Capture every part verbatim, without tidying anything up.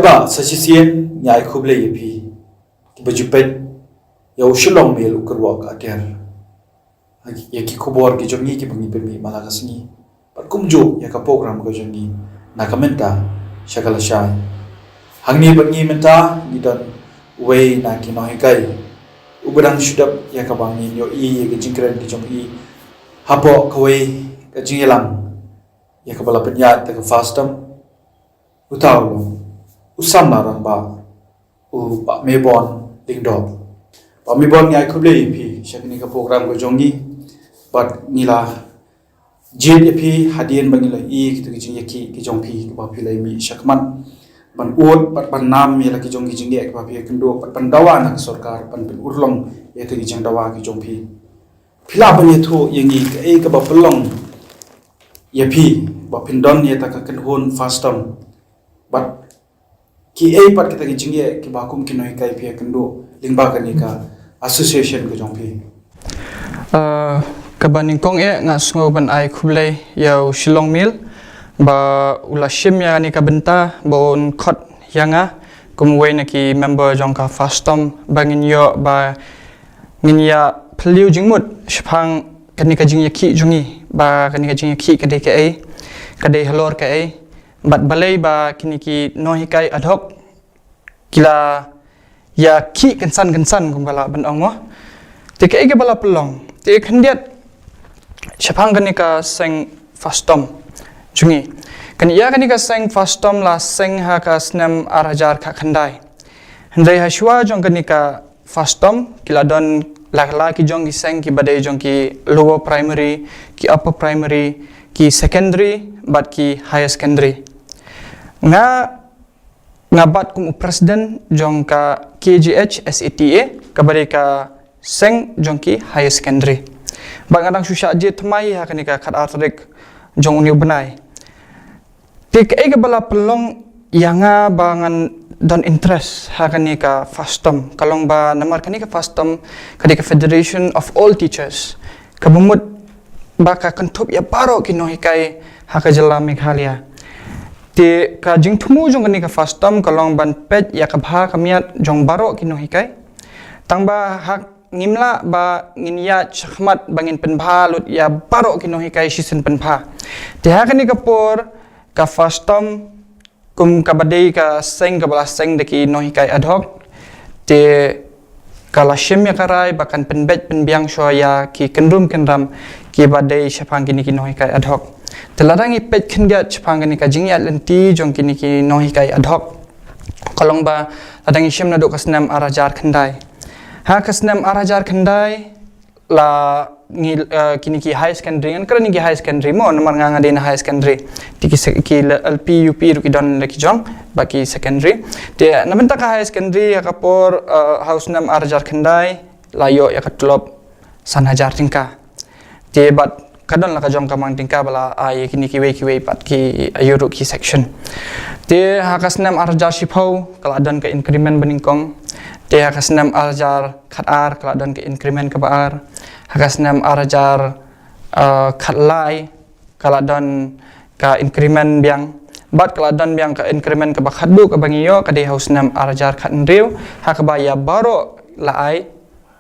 Ba sa shisien ngi ai khublei ïa phi kiba ju peit ïa u Shillong Mail u kyrwoh ka atiar, ïa ki khubor ki jong ngi kiba ngi pynmih man la ka sngi, bad kumjuh ïa ka program ka jong ngi na ka mynta sha ka lashai. Hangne bad ngi mynta ngi don uwei na ki nonghikai uba dang shu dep ïa kaba ngin ïohi ïa ka jingkren ka jong i hapoh kawei ka jingïalang ïa kaba la pynïaid da ka FASTOM. Uta u long u samla rangbah, u Bah Maybon Lyngdoh. Bah Maybon, ngi ai khublei ïa phi sha kane ka program ka jong ngi. Bad ngi la jied ïa phi hadien ba ngi la ïohi ïa kita ki jingïakhih ki jong phi kiba phi la mih shakhmat ban ud bad ban nam ïa la ki jong ki jingeh kiba phi ïakynduh bad ban dawa na ka sorkar ban pynurlong ïa kita ki jingdawa ki jong phi. Phi lah ban ïathuh ïa ngi kaei kaba pynlong ïa phi ba phin don ïa kata ka kynhun FASTOM, bad kiei pat kita ki jingeh kiba kum ki nonghikai phi ïakynduh lyngba kane ka association ka jong phi? Ah, kaba nyngkong eh nga sngew ban ai khublei ïa u Shillong Mail ba u la shim ïa kane ka bynta ba un khot ïa nga kum uwei na ki member jong ka FASTOM ba ngin ïoh ba ngin ïa phylliew jingmut shaphang kane ka jingïakhih jong ngi, ba kane ka jingïakhih ka dei kaei, ka dei halor kaei, bad balei ba kine ki nonghikai ad hoc ki la ïakhih kynsan kynsan kum ka lah ban ong mo. Te kaei kaba la pynlong, te khyndiat shaphang kane ka seng FASTOM jong ngi. Kane ïa kane ka seng FASTOM la seng ha ka snem ar hajar khatkhyndai. Hynrei ha shuwa jong kane ka FASTOM ki la don la la ki jong ki seng kiba dei jong ki lower primary, ki upper primary, ki secondary bad ki higher secondary. Nga nga bat kum u president jong ka K G H S A T A, kaba dei ka seng jong ki higher secondary. Bad nga dang shu shah jied thymmai ha kane ka khatar tarik jong une u bnai. Te kaei kaba la pynlong ïa nga ba ngan don interest ha kane ka FASTOM ka long ba namar kane ka FASTOM ka dei ka Federation of All Teachers, kaba mut ba ka kynthup ïa baroh ki nonghikai ha ka jylla Meghalaya. Te ka jingthmu jong kane ka FASTOM ka long ban peit ïa ka bha ka miat jong baroh ki nonghikai. Tang ba ha ngim lah ba ngin ïaid shakhmat ba ngin pynbha lut ïa baroh ki nonghikai shisien pynbha. Te ha kane ka por ka FASTOM kum kaba dei ka seng kaba la seng da ki nonghikai ad hoc, te ka la shim ïa ka rai ba kan pynbeit pynbiang shuwa ïa ki kyndrum kyndram kiba dei shaphang kine ki nonghikai ad hoc. Te lada ngi peit khyndiat shaphang kane ka jingïaid lynti jong kine ki nonghikai ad hoc ka long ba lada ngi shim naduh ka snem ar hajar khyndai. Ha ka snem ar hajar khyndai la ngi, eh, kine ki high secondary, ngan kren ïa ki high secondary mo, namar nga nga dei na high secondary. Te ki se-, ki la L P, U P ruh ki don la ki jong, bad ki secondary. Te na bynta ka high secondary ha ka por, eh, ha u snem ar hajar khyndai la ïoh ïa ka tulop san hajar tyngka. Te bad ka don la ka jong ka mang tyngka ba la ai ïa kine kiwei kiwei pat ki, eh, ïa ruh ki section. Te ha ka snem ar hajar shiphew ka la don ka increment banyngkong. Te ha ka snem ar hajar khatar ka la don ka increment kaba ar. Ha ka snem ar hajar, eh, khatlai ka la don ka increment biang. Bad ka la don biang ka increment kaba khatduh kaba ngi ïoh ka dei ha u snem ar hajar khathynriew, ha kaba ïa baroh la ai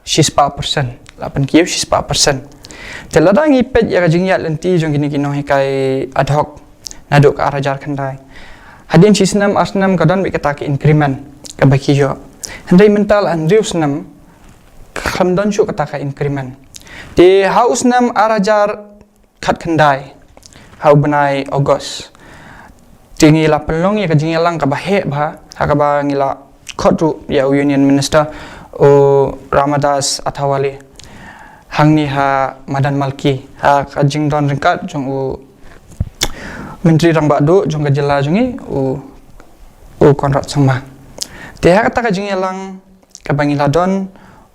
shispah percent, la pynkiew shispah percent. Te lada ngi peit ïa ka jingïaid lynti jong kine ki nonghikai ad hoc naduh ka ar hajar khyndai, hadien shi snem ar snem ka don beit kata ka increment kaba ki ïoh. Hynrei mynta la hynriew snem khlem don shuh kata ka increment. Te ha u snem ar hajar khatkhyndai ha u bnai August, te ngi la pynlong ïa ka jingïalang kaba heh bha ha kaba ngi la khot ruh ïa u Union Minister u Ramadas Athawale hangne ha Madan Malki ha ka jingdon ryngkat jong u Myntri Rangbah Duh jong ka jylla jong ngi u, u Conrad Sangma. Te ha kata ka jingïalang kaba ngi la don,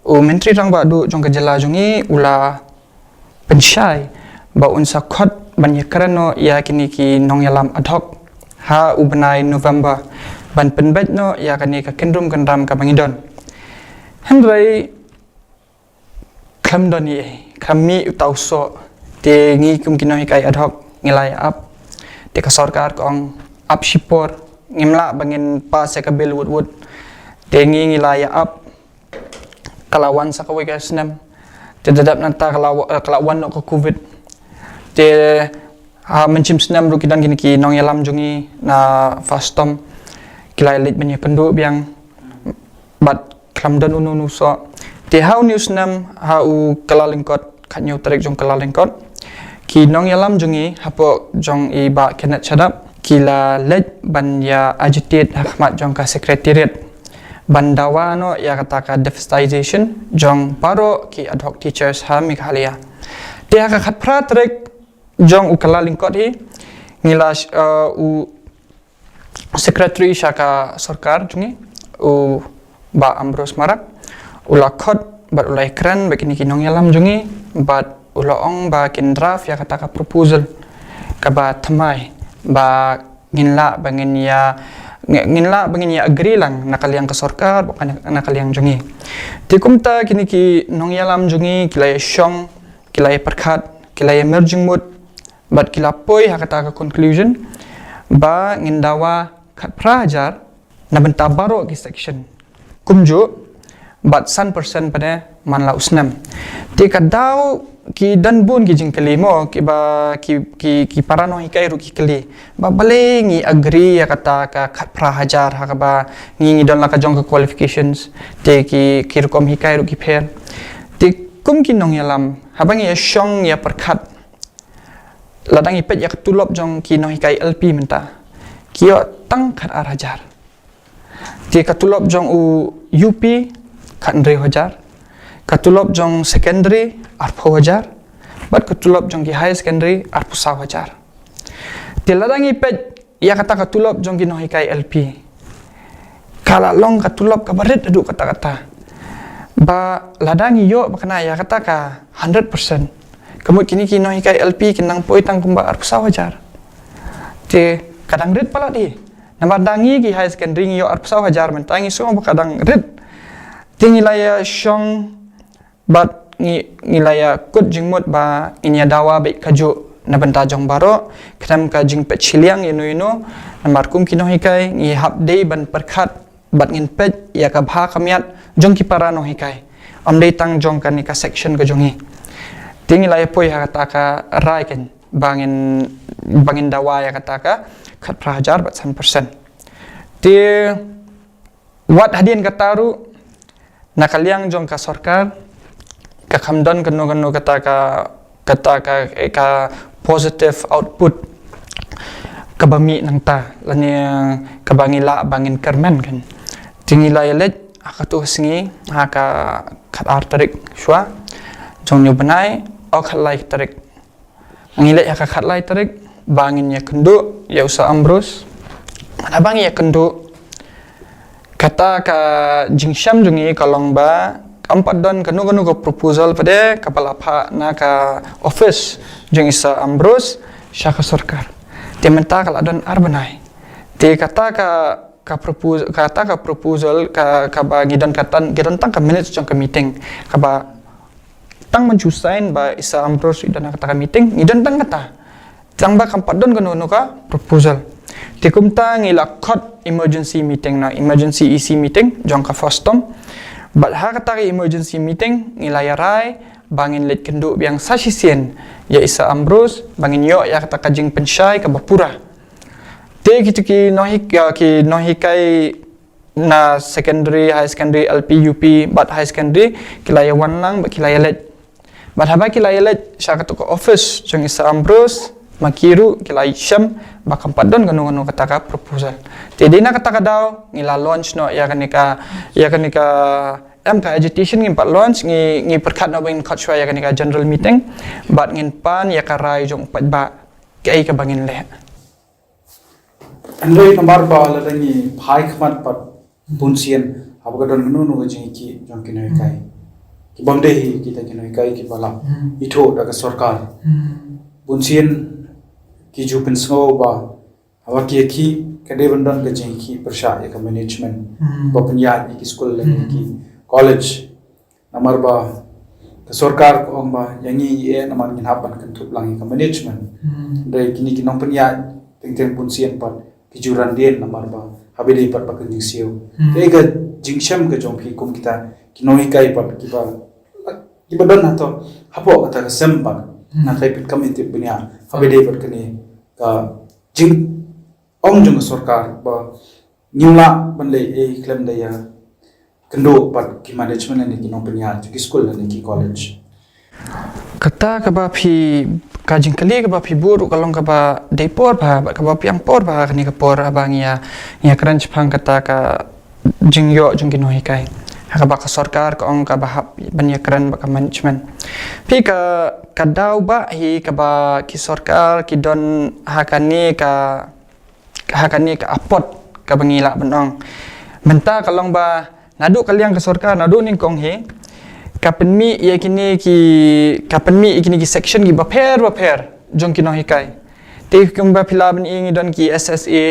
u Myntri Rangbah Duh jong ka jylla jong ngi u la pynshai ba un sa khot ban ïakren noh ïa kine ki nongïalam ad hoc ha u bnai November ban pynbeit noh ïa kane ka kyndrum kyndram kaba ngi don. Hynrei khlem don ei ei, khlem mih uta u soh, te ngi kum ki nonghikai ad hoc ngi la ïa ap. Te ka sorkar ka ong ap shipor, ngim lah ba ngin pass ïa ka bill wut wut. Te ngi ngi la ïa ap, ka la wan sa kawei ka snem. Te da dep nangta ka la wa- ka la wan noh ka covid. Te ha mynshem snem ruh ki don kine ki nongïalam jong ngi na FASTOM, ki la leit ban ïakynduh biang bad khlem don uno uno u soh. Te ha une u snem, ha u Kyllalyngkot, khathynñiew tarik jong Kyllalyngkot, ki nongïalam jong ngi hapoh jong i Bah Kenneth Shadap ki la leit ban ïa agitate ha khmat jong ka secretariat ban dawa noh ïa kata ka defastisation jong baroh ki ad hoc teachers ha Meghalaya. Te ha ka khatphra tarik jong u Kyllalyngkot hi, ngi la sh- uh, u secretary sha ka sorkar jong ngi, u Bah Ambrose Marak, u la khot bad u la ïakren bad kine ki nongïalam jong ngi, bad u la ong ba kin draft ïa kata ka proposal kaba thymmai ba ngin lah ba ngin ïa, ngin lah ba ngin ïa agree lang na ka liang ka sorkar bad na ka liang jong ngi. Te kumta kine ki nongïalam jong ngi ki la ïa shong, ki la ïa pyrkhat, ki la ïa mer jingmut bad ki la poi ha kata ka conclusion ba ngin dawa khatphra hajar na bynta baroh ki section kumjuh, bad san percent pat de man la u snem. Te ka daw, ki don bun ki jingkylli mo, kiba ki ki ki para nonghikai ruh ki kylli ba balei ngi agree ïa kata ka khatphra hajar ha kaba ngi ngi don la ka jong ka qualifications, te ki ki rukom hikai ruh ki pher. Te kum ki nongïalam, haba ngi ïa shong ïa pyrkhat, lada ngi peit ïa ka tulop jong ki nonghikai L P mynta, ki ïoh tang khatar hajar. Te ka tulop jong u U P khathynriew hajar, ka tulop jong secondary arphew hajar, bad ka tulop jong ki higher secondary arphew saw hajar. Te lada ngi peit ïa kata ka tulop jong ki nonghikai L P, ka la long ka tulop kaba rit haduh katta katta. Ba lada ngi ïoh ba kane ïa kata ka hundred percent, ka mut kine ki nonghikai L P kin nang poi tang kumba arphew saw hajar. Te ka dang rit palat hi. Namar da ngi ki higher secondary ngi ïoh arphew saw hajar mynta, ngi sngew ba ka dang rit. Te ngi la ïa shong bad ngi ngi la ïa kut jingmut ba ngin ïa dawa beit kajuh na bynta jong baroh, khlem ka jingpeit shiliang ïano ïano. Namar kum ki nonghikai ngi hap dei ban pyrkhat bad ngin peit ïa ka bha ka miat jong ki para nonghikai, ym dei tang jong kane ka section ka jong ngi. Te ngi la ïa poi ha kata ka rai kan ba ngin ba ngin dawa ïa kata ka khatphra hajar bad san percent. Te wat hadien kata ruh, na ka liang jong ka sorkar, ka kham don kano kano kata ka kata ka ka positive output kaba mih nangta, lane kaba ngi lah ba ngin kyrmen kan. Te ngi la ïa leit ha katu ka sngi, ha ka khatar tarik shuwa jong une u bnai, o khatlai tarik. Ngi leit ha ka khatlai tarik ba ngin ïa kynduh ïa u Sir Ambrose. Haba ngi ïa kynduh, kata ka jingshem jong ngi ka long ba kam pat don kano kano ka proposal pat de kaba la phah na ka office jong i Sir Ambrose sha ka sorkar. Te mynta ka la don ar bnai. Te kata ka ka propose kata ka proposal ka kaba ngi don kata, ngi don tang ka minutes jong ka meeting, kaba tang ban shu sign ba i Sir Ambrose i don ha kata ka meeting, ngi don tang kata. Tang ba kam pat don kano kano ka proposal. Te kumta ngi la khot emergency meeting, na emergency E C meeting jong ka FASTOM. Bad ha kata ka emergency meeting ngi la ïa rai ba ngin leit kynduh biang sa shisien ïa i Sir Ambrose ba ngin ïoh ïa kata ka jingpynshai kaba pura. Te kito ki nonghi- ki nonghikai na secondary, higher secondary, L P, U P bad higher secondary ki la ïa wan lang bad ki la ïa leit. Bad haba ki la ïa leit sha katu ka office jong i Sir Ambrose, ma ki ruh ki la ïa shem ba kam pat don kano kano kata ka proposal. Te dei na kata ka daw ngi la launch noh ïa kane ka, ïa kane ka, em, ka agitation, ngim pat launch, ngi ngi pyrkhat noh ba ngin khot shuwa ïa kane ka general meeting bad ngin pan ïa ka rai jong u paidbah kaei kaba ngin leh. Hynrei namar ba lada ngi phai khmat pat bun sien, haba ka don kano kano ka jingïakhih jong ki nonghikai, ki bym dei hi kita ki nonghikai kiba la ithuh da ka sorkar, bun sien ki ju pynsngew ba haba ki ïakhih ka dei ban don ka jingïakhih pyrshah ïa ka management ba pynïaid ïa ki skul lane ki college. Namar ba ka sorkar ka ong ba ïa ngi ïa, namar ngin hap ban kynthup lang ïa ka management. Dei kine ki nongpynïaid teng teng bun sien pat ki ju ran dien namar ba haba dei pat ba kan jingsiew. Hmm. Te ka jingshem ka jong phi kum kita ki nonghikai pat kiba, kiba don hato hapoh kata ka sem pat. Hmm. Na tai pit kam intip bniah haba dei pat kane ka jingong jong ka sorkar ba ngim lah ban leh ei khlem da ïa kynduh bad ki management lane ki nongpynïaid jong ki skul lane ki college. Kata kaba phi, ka jingkylli kaba phi buh ruh ka long kaba dei por bha, bad kaba biang por bha kane ka por haba ngi ïa, ngi ïa kren shaphang kata ka jingïoh jong ki nonghikai. Ha kaba ka sorkar ka ong kaba hap ban ïa kren bad ka management. Phi ka, ka daw ba hi kaba ki sorkar ki don ha kane ka ha kane ka apot kaba ngi lah ban ong. Mynta ka long ba naduh ka liang ka sorkar, naduh nyngkong hi, ka pynmih ïa kine ki, ka pynmih ïa kine ki section kiba pher ba pher jong ki nonghikai. Te kumba phi lah ban i ngi don ki S S A,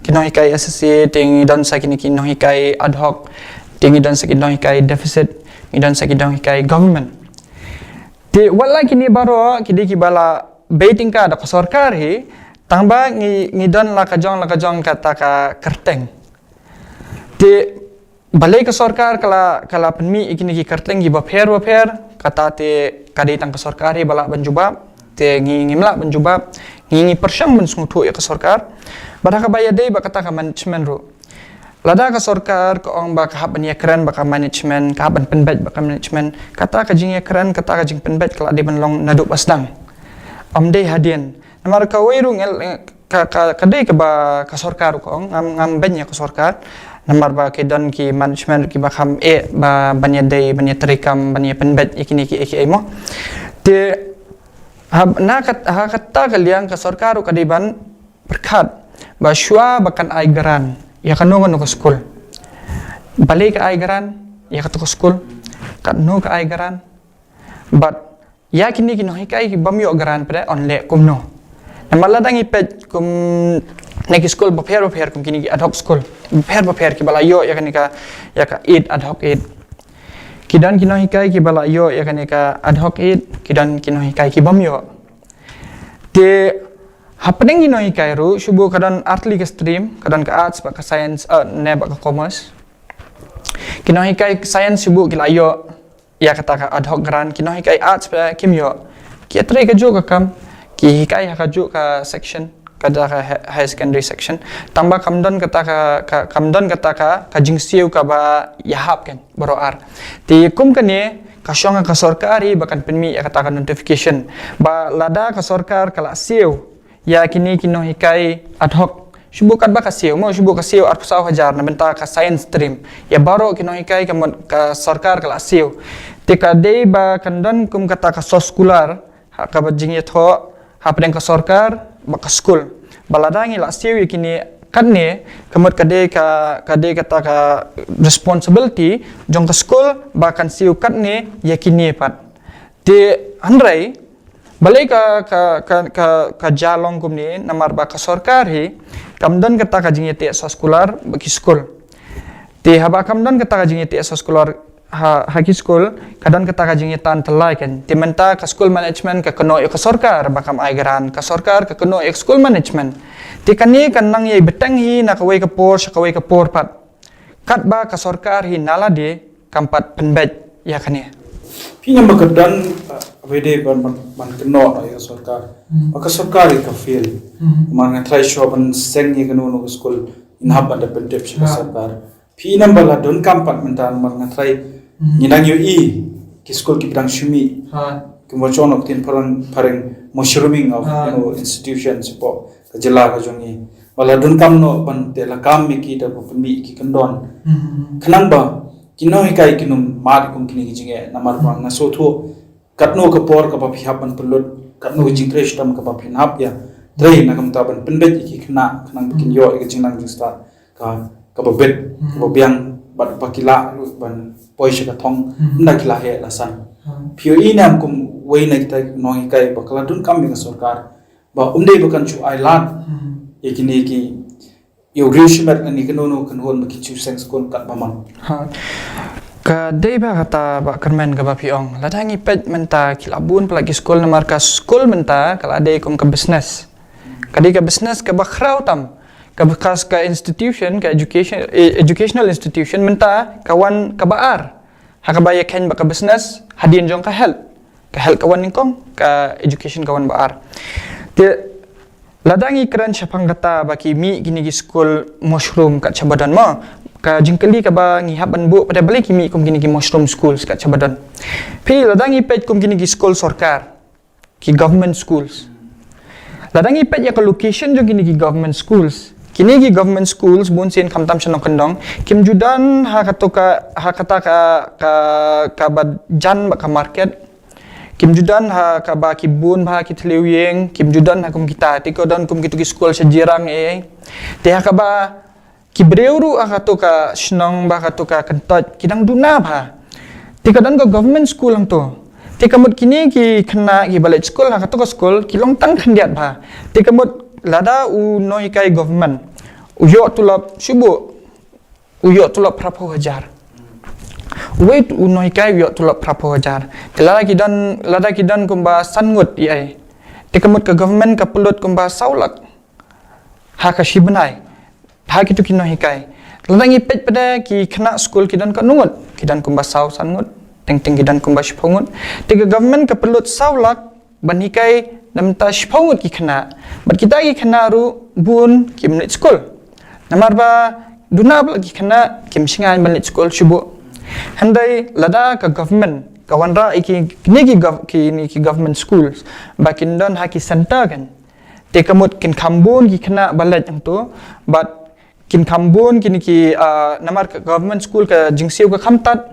ki nonghikai S S A, te ngi don sa kine ki nonghikai ad hoc, te ngi don sa ki nonghikai deficit, ngi don sa ki nonghikai government. Te wat la kine baroh ki dei kiba la bei tyngka da ka sorkar hi, tang ba ngi, ngi don la ka jong, la ka jong kata ka kyrteng. Te balei ka sorkar ka la, ka la pynmih ïa kine ki kyrteng kiba pher ba pher, kata te ka dei tang ka sorkar hi ba lah ban jubab. Te ngi, ngim lah ban jubab, ngi, ngi pyrshang ban sngewthuh ïa ka sorkar. Bad ha kaba ïadei bad kata ka management ruh. Lada ka sorkar ka ong ba ka hap ban ïa kren bad ka management, ka hap ban pynbeit bad ka management, kata ka jingïakren, kata ka jingpynbeit ka la dei ban long naduh ba sdang. Ym dei hadien. Namar kawei ruh ngel, ka, ka, ka dei kaba ka sorkar ruh ka ong, ngam, ngam beiñ ïa ka sorkar. Namar ba ki don ki management kiba kham eh ba ban ïadei, ban ïatreikam, ban ïapynbeit ïa kine kiei kiei mo. Te ha, na kat-, ha kata ka liang ka sorkar ruh ka dei ban pyrkhat ba shuwa ba kan ai grant ïa kano kano ka skul, balei ka ai grant ïa kato ka skul, katno ka ai grant, bad ïa kine ki nonghikai ki bym ïoh grant pat yn leh kumno. Namar lada ngi peit kum na ki skul bapher bapher, kum kine ki ad hoc skul bapher bapher kiba la ïoh ïa kane ka, ïa ka aid, ad hoc aid. Ki don ki nonghikai kiba la ïoh ïa kane ka ad hoc aid, ki don ki nonghikai ki bym ïoh. Te hapdeng ki nonghikai ruh, shu buh ka don ar tylli ka stream, ka don ka arts bad ka science, eh, ne bad ka commerce. Ki nonghikai science shu buh ki la ïoh ïa kata ka ad hoc grant, ki nonghikai arts pat kim ïoh. Ki ïatrei kajuh ka kam, ki hikai ha kajuh ka section, kata ka hi-, higher secondary section. Tang ba kam don kata ka, ka, kam don kata ka, ka jingsiew kaba ïahap kan baroh ar. Te kum kane ka shong ha ka sorkar hi ba kan pynmih ïa kata ka notification. Ba lada ka sorkar ka la siew ïa kine ki nonghikai ad hoc, shu buh katba ka siew mo, shu buh ka siew arphew saw hajar na bynta ka science stream. Ïa baroh ki nonghikai ka mut ka sorkar ka la siew. Te ka dei ba kan don kum kata ka sos kular, ha kaba jingïathoh hapdeng ka sorkar bad ka skul. Ba lada ngi la siew ïa kine katne, ka mut ka dei ka, ka dei kata ka responsibility jong ka skul ba kan siew katne ïa kine pat. Te hynrei balei ka, ka, ka, ka, ka jia long kumne, namar ba ka sorkar hi kam don kata ka jingïateh soskular bad ki skul. Te haba kam don kata ka jingïateh soskular ha, ha ki skul, ka don kata ka jingïatan tyllai kan. Te mynta ka school management ka kynnoh ïa ka sorkar ba kam ai grant, ka sorkar ka kynnoh ïa ka school management. Te kane kan nang ïai bteng hi na kawei ka por sha kawei ka por pat. Katba ka sorkar hi na lade kam pat pynbeit ïa kane. Phi ngam ba ka don, uh, wei de ban, ban, ban kynnoh ïa ka sorkar. Hmm. Ba ka sorkar hi ka fail. Hmm. Namar nga trai shuwa ban seng ïa kano kano ka skul, ngin hap ban da pyntip sha ka sorkar. Phi ngam ba la donkam pat mynta namar nga trai. Hmm. Ngi dang ïohi ki skul kiba dang shu mih. Ha. Kumba shong noh ktien phareng, phareng mushrooming of, you know, institutions hapoh ka jylla ka jong ngi. Ba la donkam noh ban teh lakam ïa ki da ba pynmih ïa ki kyndon. Hmm. Khnang ba ki nonghikai kin ym mad kum kine ki jingeh namar ba nga sngewthuh katno ka por kaba phi hap ban pynlut, katno ka jingtrei shitom kaba phin hap ïa trei na ka bynta ban pynbeit ïa ki khynnah khnang ba kin ïoh ïa ka jingnang jingstad ka, kaba bit, hmm, kaba biang, bad ba ki lah ruh ban poi sha ka thong, hmm, ynda ki la heh la san. Hmm. Phi ïohi ne em kum wei na kita ki nonghikai ba ka la donkam ïa ka sorkar ba ym dei ba kan shu ai lad, hmm, ïa kine ki, ïa u riewshimet lane kano kano ka kynhun ba kin shu seng skul katba mon. Ha. Ka dei ba kata ba kyrmen kaba phi ong. Lada ngi peit mynta ki la bun palat ki skul namar ka skul mynta ka la dei kum ka business. Ka dei ka business kaba khraw tam. Ka, ka, ka institution, ka education, eh, educational institution mynta ka wan kaba ar. Ha kaba ïakhun bad ka business, hadien jong ka health. Ka health ka wan nyngkong, ka education ka wan ba ar. Te lada ngi kren shaphang kata ba ki mih kine ki skul mushroom kat shaba don mo. Ka jingkylli kaba ngi hap ban buh pat balei ki mih kum kine ki mushroom schools kat shaba don. Phi lada ngi peit kum kine ki skul sorkar. Ki government schools. Lada ngi peit ïa ka location jong kine ki government schools. Kine ki government schools bun sien khamtam shnong kyndong. Kim ju don ha kata ka, ha kata ka, ka, kaba jan bad ka market. Kim ju don ha kaba ki bun bha ki thliew ïing. Kim ju don ha kum kita. Te ka don kum kitu ki skul sha Jirang eh. Te ha kaba ki briew ruh ha katu ka shnong bad katu ka kyntoit ki dang duna bha. Te ka don ka government school hangtu. Te ka mut kine ki khynnah kiba leit skul ha katu ka skul ki long tang khyndiat bha. Te ka mut lada u nonghikai government u ïoh tulop shu buh, u ïoh tulop phraphew hajar. Wei u nonghikai u ïoh tulop phraphew hajar. Te lada ki don, lada ki don kumba san ngut ïa ai. Te ka mut ka government ka pynlut kumba saw lak ha ka shi bnai. Ha kitu ki nonghikai. Lada ngi peit pat ki khynnah skul ki don katno ngut, ki don kumba saw san ngut. Teng teng ki don kumba shiphew ngut. Te ka government ka pynlut saw lak ban hikai namar shiphew ngut ki khynnah. Bad kita ki khynnah ruh bun kim leit skul. Namar ba duna bha ki khynnah kim shngaiñ ban leit skul shu buh. Hynrei lada ka government ka wanrah ïa ki, kine ki gov-, kine ki government schools ba kin don ha ki centre kan. Te ka mut kin kham bun ki khynnah ba leit hangtu, bad kin kham bun kine ki, ah, namar ka government school ka jingsiew ka kham tad.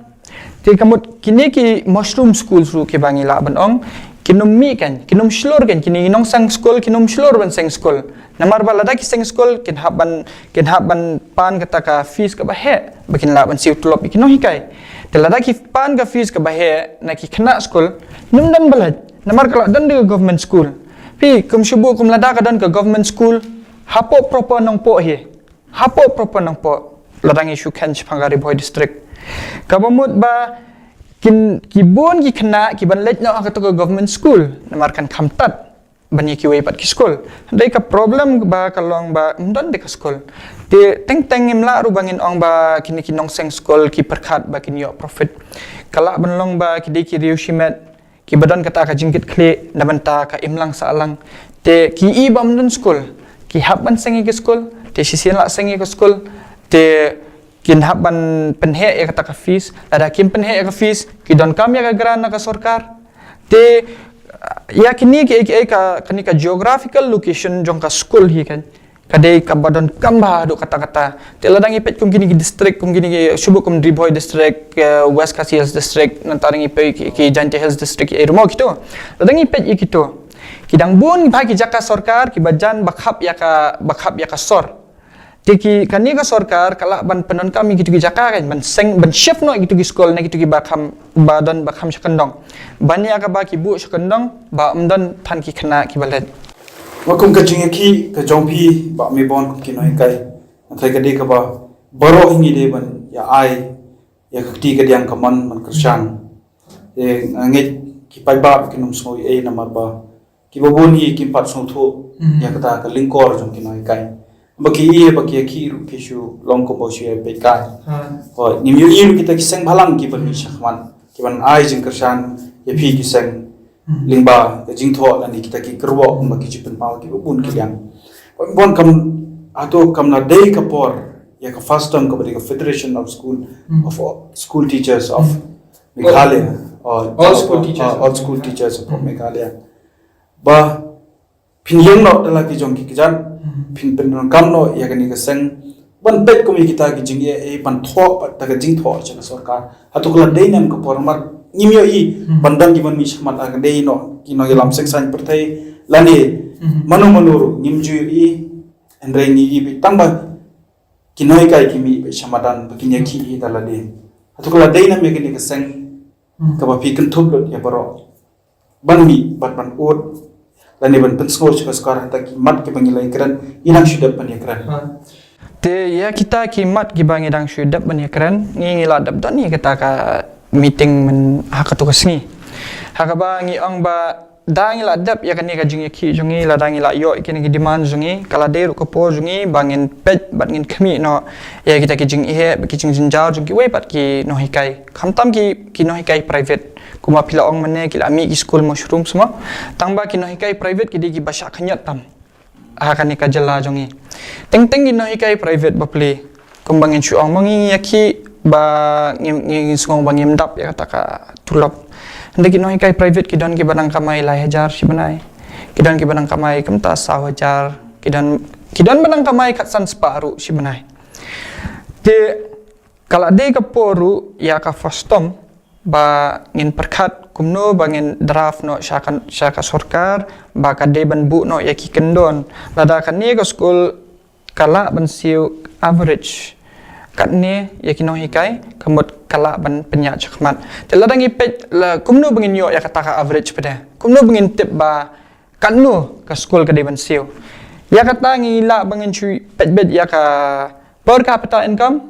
Te ka mut kine ki mushroom schools ruh kiba ngi lah ban ong, kin ym mih kan, kin ym shlur kan, kine ki nongseng skul kin ym shlur ban seng skul. Namar ba lada ki seng skul kin hap ban, kin hap ban pan kata ka fees kaba heh ba kin lah ban siew tulop ïa ki nonghikai. Te lada ki pan ka fees kaba heh na ki khynnah skul, ym don ba leit. Namar ka lah don da ka government school. Phi kum shu buh kum lada ka don ka government school hapoh proper Nongpoh hi. Hapoh proper Nongpoh. Lada ngi shu khein shaphang ka Ri Bhoi district. Kaba mut ba kin, ki bun ki khynnah kiban leit noh ha katu ka government school. Namar kan kham tad ban ïa kiwei pat ki skul. Dei ka problem ba ka long ba ym don de ka skul. Te teng teng ngim lah ruh ba ngin ong ba kine ki nongseng skul ki pyrkhat ba kin ïoh profit. Ka lah ban long ba ki dei ki riew shimet, kiba don kata ka jingkitkhlieh na bynta ka imlang sahlang. Te ki i ba ym don skul, ki hap ban seng ïa ki skul, te shisien lah seng ïa ki skul, te kin hap ban pynheh ïa kata ka fees, lada kim pynheh ïa ka fees, ki donkam ïa ka grant na ka sorkar. Te, ah, ïa kine ki, ki, ka, kane ka geographical location jong ka skul hi kan, ka dei kaba donkam bha haduh katta katta. Te lada ngi peit kum kine ki district, kum kine ki shu buh kum Ri Bhoi district, eh, West Khasi Hills district, nangta ngi peit ki, ki Jaintia Hills district, eh, ruh mo kitu. Lada ngi peit ïa kitu, ki dang bun bha ki jaka sorkar kiba jan ba khap ïa ka, ba khap ïa ka sor. Te ki, kane ka sorkar ka lah ban pyndonkam ïa kitu ki jaka kan, ban seng, ban shift noh ïa kitu ki skul na kitu kiba kham, ba don ba kham sha kyndong. Ban ïa kaba ki buh sha kyndong, ba ym don than ki khynnah kiba leit. Ba kum ka jingïakhih ka jong phi, Bah Mebon, kum ki nonghikai, nga tharai ka dei kaba baroh hi ngi dei ban ïa ai ïa ka kti kadiang ka mon ban kyrshan. Te nga ngeit ki paidbah kin ym sngew ei ei namar ba kiba bun hi kim pat sngewthuh ïa kata ka lyngkor jong ki nonghikai. Ba ki ïa, ba ki ïakhih ruh ki shu long kumba shu ïa peit kai. Hooid, ngim ïohi ruh kita ki seng bhalang kiban mih shakhmat, kiban ai jingkyrshan ïa phi ki seng lyngba ka jingthoh lane kita ki kyrwoh kumba ki ju pynpaw kiba bun ki liang. Bah Mebon, kam, hato kam la dei ka por ïa ka FASTOM, kaba dei ka Federation of School, of School Teachers of Meghalaya, or All School Teachers, All School Teachers of Meghalaya, ba phin ïeng noh da la ki jong ki kjat, phin pyndonkam noh ïa kane ka seng ban peit kum ïa kita ki jingeh, eh, ban thoh pat da ka jingthoh jong ka sorkar. Hato ka la dei ne em ka por, namar ngim ïohi ban dang kiban mih shakhmat, ka dei noh ki nongïalam seng saiñ pyrthei lane mano mano ruh, ngim ju ïohi. Hynrei ngi i beit tang ba ki nonghikai ki mih beit sha madan ba kin ïakhih hi da lade. Hato ka la dei ne em ïa kane ka seng kaba phi kynthup lut ïa baroh ban mih bad ban ud lane ban pynsngew sha ka sorkar, hangta ki mat kiba ngi la ïakren, ngi dang shu dep ban ïakren? Te ïa kita ki mat kiba ngi dang shu dep ban ïakren, ngi, ngi la dep don ïa kata ka meeting myn ha katu ka sngi. Ha kaba ngi ong ba Da ngi la dep ïa kane ka jingïakhih jong ngi, lada ngi la ïoh ïa kine ki demand jong ngi, ka la dei ruh ka por jong ngi ba ngin peit bad ngin khmih noh ïa kita ki jingeh bad ki jingjynjar jong kiwei pat ki nonghikai. Khamtam ki, ki nonghikai private. Kumba phi la ong mynne ki la mih ki skul mushroom sma. Tang ba ki nonghikai private ki dei kiba shah khynñiat tam ha kane ka jylla jong ngi. Teng teng ki nonghikai private bapli. Kumba ngin shu ong ma ngi ïakhih ba ngi, ngi, ngi sngew ba ngim dap ïa kata ka tulop. Hynrei ki nonghikai private ki don kiba dang kamai lai hajar shi bnai. Ki don kiba dang kamai kumta saw hajar. Ki don, ki don ba dang kamai khatsan spah ruh shi bnai. Te ka la dei ka por ruh ïa ka FASTOM ba ngin pyrkhat kumno ba ngin draft noh sha ka, sha ka sorkar ba ka dei ban buh noh ïa ki kyndon. Lada kane ka skul ka lah ban siew average katne ïa ki nonghikai, ka mut ka lah ban pynïaid shakhmat. Te lada ngi peit la kumno ba ngin ïoh ïa kata ka average pat de. Kumno ba ngin tip ba katno ka skul ka dei ban siew. Ïa kata ngi lah ba ngin shu peit beit ïa ka per capita income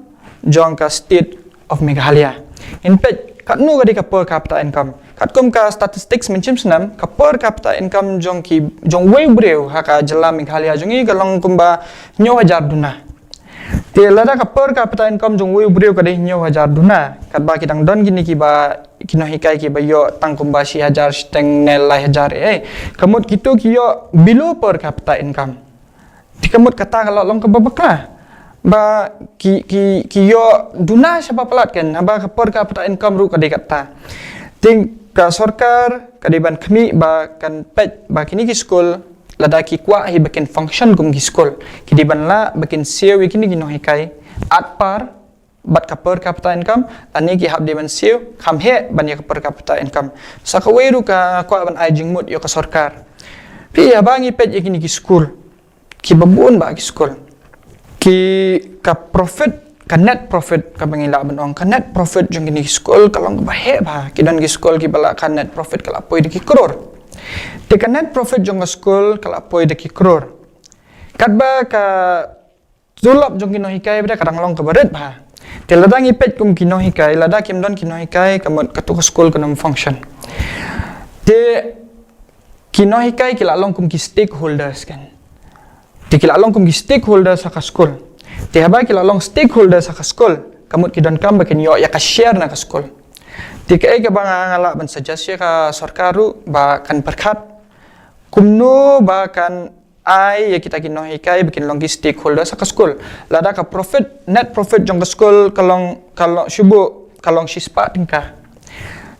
jong ka state of Meghalaya. Ngin peit katno ka dei ka per capita income. Katkum ka statistics mynshem snem, ka per capita income jong ki, jong uwei u briew ha ka jylla Meghalaya jong ngi ka long kumba hynñiew hajar duna. Te lada ka per capita income jong uwei u briew ka dei hynñiew hajar duna, katba ki dang don kine kiba, ki nonghikai kiba ïoh tang kumba shi hajar shiteng ne lai hajar eh. Ka mut kito ki ïoh below per capita income. Te ka mut kata ka la long kaba bakla. Ba ki, ki, ki ïoh duna shaba palat kan, haba ka per capita income ruh ka dei kata. Te ka sorkar ka dei ban khmih ba kan peit ba kine ki skul lada ki kwah hi ba kin function kum ki skul, ki dei ban lah ba kin siew ïa kine ki nonghikai at par bad ka per capita income, lane ki hap dei ban siew kham heh ban ïa ka per capita income. Sa kawei ruh ka kwah ban ai jingmut ïa ka sorkar. Phi, haba ngi peit ïa kine ki skul, kiba bun bah ki skul, ki, ka profit, ka net profit kaba ngi lah ban ong, ka net profit jong kine ki skul ka long kaba heh bha. Ki don ki skul kiba lah ka net profit ka la poi da ki klur. Te ka net profit jong ka skul ka la poi da ki klur. Katba ka tulop jong ki nonghikai pat de ka dang long kaba rit bha. Te lada ngi peit kum ki nonghikai, lada kim don ki nonghikai ka mut katu ka skul kan ym function. Te ki nonghikai ki la long kum ki stakeholders kan. Te ki la long kum ki stakeholders ha ka skul. Te haba ki la long stakeholders ha ka skul, ka mut ki donkam ba kin ïoh ïa ka share na ka skul. Te kaei kaba nga, nga lah ban suggest ïa ka sorkar ruh ba kan pyrkhat kumno ba kan ai ïa kita ki nonghikai ba kin long ki stakeholders ha ka skul. Lada ka profit, net profit jong ka skul ka long, ka long shu buh, ka long shispah tyngka.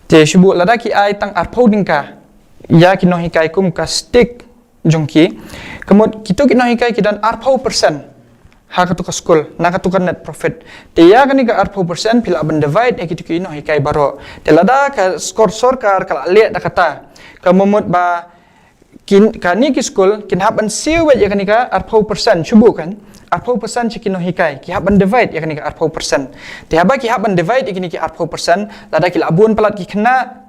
Te shu buh lada ki ai tang arphew tyngka ïa ki nonghikai kum ka stake jong ki, ka mut kito ki nonghikai ki don arphew percent ha katu ka skul na katu ka net profit. Te ïa kane ka arphew percent phi lah ban divide ïa kito ki nonghikai baroh. Te lada ka skor sorkar ka la leh da kata, ka mut ba kin, kane ki skul kin hap ban siew beit ïa kane ka arphew percent, shu buh kan, arphew percent sha ki nonghikai, ki hap ban divide ïa kane ka arphew percent. Te haba ki hap ban divide ïa kane ki arphew percent, lada ki la bun palat ki khynnah,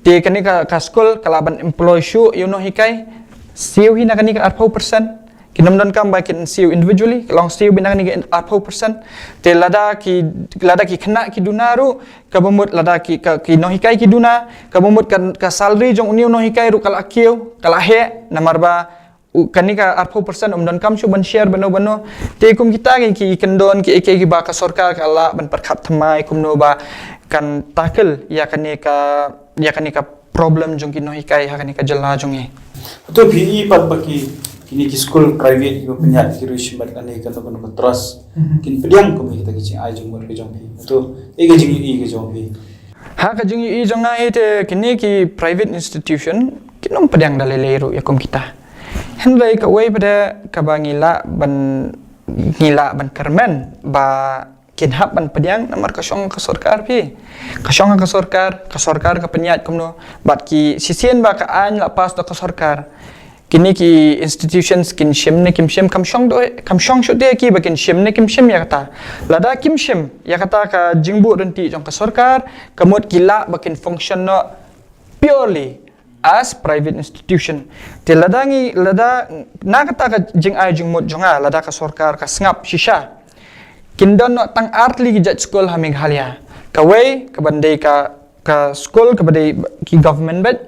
te kane ka, ka skul ka lah ban employ shuh ïa u nonghikai, siew hi na kane ka arphew percent. Kin ym donkam ba kin siew individually, ka long siew beit na kane ka arphew percent. Te lada ki, lada ki khynnah ki duna ruh, kaba mut lada ki, ka, ki nonghikai ki duna, kaba mut ka, ka salary jong une u nonghikai ruh ka la kiew, ka la heh, namar ba u, kane ka arphew percent um donkam shuh ban share bano bano. Te kum kita ki, ki kyndon ki, ki, kiba ka sorkar ka lah ban pyrkhat thymmai kumno ba kan tackle ïa kane ka, ïa kane ka problem jong ki nonghikai ha kane ka jylla jong ngi. To phi i pat ba ki, kine ki skul private kiba pynïaid ki ruh shimet lane kano kano ka trust, kin pdiang kum kita ki jingai jingmut ka jong phi? To, ïa ka jingïohi ka jong phi? Ha ka jingïohi jong nga hi te kine ki private institution kin ym pdiang da lei lei ruh ïa kum kita. Hynrei kawei pat de kaba ngi lah ban, ngi lah ban kyrmen ba kin hap ban pdiang namar ka shong ka sorkar phi. Ka shong ka sorkar, ka sorkar ka pynïaid kumno. Bad ki shisien ba ka aiñ la pass da ka sorkar, kine ki institutions kin shim ne kim shim, kam shong doh, kam shong shuh te ki ba kin shim ne kim shim ïa kata. Lada kim shim ïa kata ka jingbuh ryntih jong ka sorkar, ka mut ki lah ba kin function noh purely as private institution. Te lada ngi, lada na kata ka jingai jingmut jong nga, lada ka sorkar ka sngap shisha, kin don noh tang artylli ki jait skul ha Meghalaya. Kawei kaban dei ka, ka skul kaba dei ki government beit.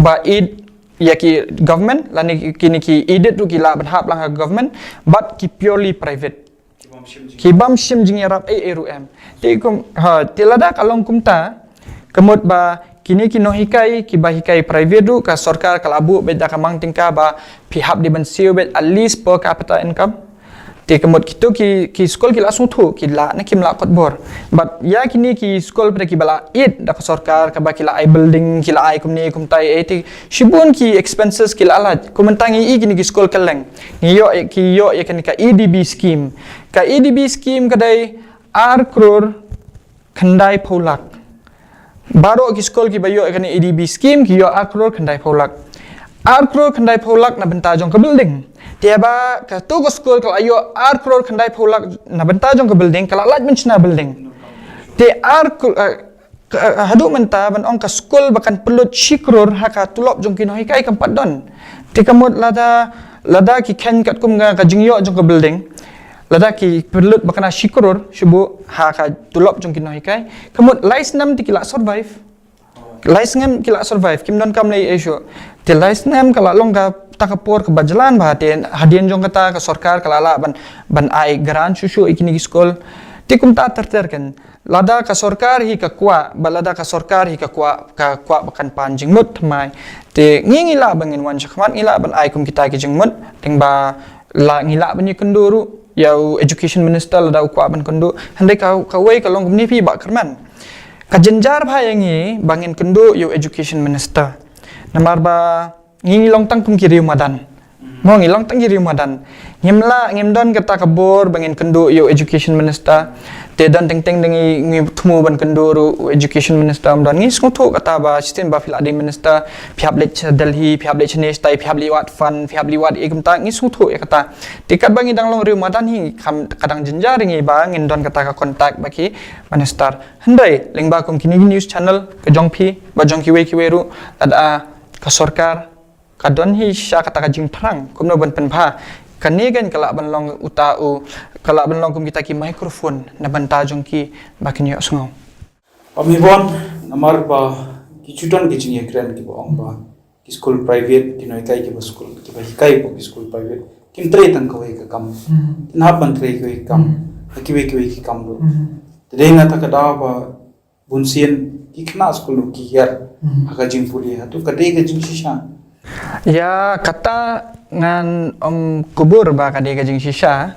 ba aid ïa ki government, lane kine ki aided ruh ki lah ban hap lang ha government, bad ki purely private. Ki bym shim jingïarap ei ei ruh em. Te kum, ha, te lada ka long kumta, ka mut ba kine ki nonghikai, kiba hikai private ruh, ka sorkar ka la buh beit da ka mang tyngka ba phi hap dei ban siew beit at least per capita income. Te ka mut kito ki, ki skul ki la sngewthuh, ki la ne kim la kot bor. But ïa kine ki skul pat kiba la aid da ka sorkar, kaba ki la ai building, ki la ai kumne kumtai, eh, te shibun ki expenses ki la lait. Kum mynta ngi i kine ki skul kylleng, ngi ïoh, ki ïoh ïa kane ka A D B scheme. Ka A D B scheme ka dei ar klur khyndai phew lak. Baroh ki skul kiba ïoh ïa kane A D B scheme ki ïoh ar klur khyndai phew lak. Ar klur khyndai phew lak na bynta jong ka building. Te ba kato ka skul ka la ïoh ar klur khyndai phew lak na bynta jong ka building, ka la lait ban shna building. Te ar klur, eh, ka, eh, haduh mynta ban ong ka skul ba kan pynlut shi klur ha ka tulop jong ki nonghikai kam pat don. Te ka mut lada, lada ki kheiñ katkum ka, ka jingïoh jong ka building, lada ki pynlut ba kane shi klur shuh buh ha ka tulop jong ki nonghikai, ka mut lai snem te ki la survive. Lai snem ki la survive, kim don kam lei ei shuh. Te lai snem ka la long kata ka por kaba jlan bha, te hadien jong kata ka sorkar ka la lah ban, ban ai grant shuh shuh ïa kine ki skul. Te kumta ter ter kan. Lada ka sorkar hi ka kwah, ba lada ka sorkar hi ka kwah, ka kwah ba kan pan jingmut thymmai. Te ngi ngi lah ba ngin wan shakhmat, ngi lah ban ai kum kita ki jingmut, teng ba la ngi lah ban ïakynduh ruh ïa u education minister lada u kwah ban kynduh. Hynrei ka, kawei ka long kumne phi Bah Kyrmen. Ka jynjar bha ïa ngi ba ngin kynduh ïa u education minister. Namar ba ngi ngi long tang kum ki riew madan. Mo, ngi long tang ki riew madan. Ngim lah, ngim don kata ka bor ba ngin kynduh ïa u education minister. Te don teng teng da ngi, ngi thmu ban kynduh ruh u education minister ym don. Ngi sngewthuh kata ba shisien ba phi la dei minister, phi hap leit sha Delhi, phi hap leit shane shatai, phi hap leit wad fund, phi hap leit wad ei kumta, ngi sngewthuh ïa kata. Te katba ngi dang long riew madan hi, kam, ka dang jynjar ïa ngi ba ngin don kata ka contact bad ki minister. Hynrei lyngba kum kine ki news channel ka jong phi, ba jong kiwei kiwei ruh, lada ka sorkar ka don hi sha kata ka jingthrang kumno ban pynbha. Kane kan ka lah ban long uta u, ka lah ban long kum kita ki microphone na bynta jong ki ba kin ïohsngew. Pamibon, namar ba ki ju don ki jingïakren kiba ong ba ki skul private, ki nonghikai kiba skul, kiba hikai ba ki skul private, kim trei tang kawei ka kam. Kin hap ban trei kawei ka kam ha kiwei kiwei ki kam ruh. Te dei na kata ka daw ba bunsien ki khynnah skul ruh ki hiar ha ka jingpule, hato ka dei ka jingshisha? Ïa kata ngan ym kubur ba ka dei ka jingshisha.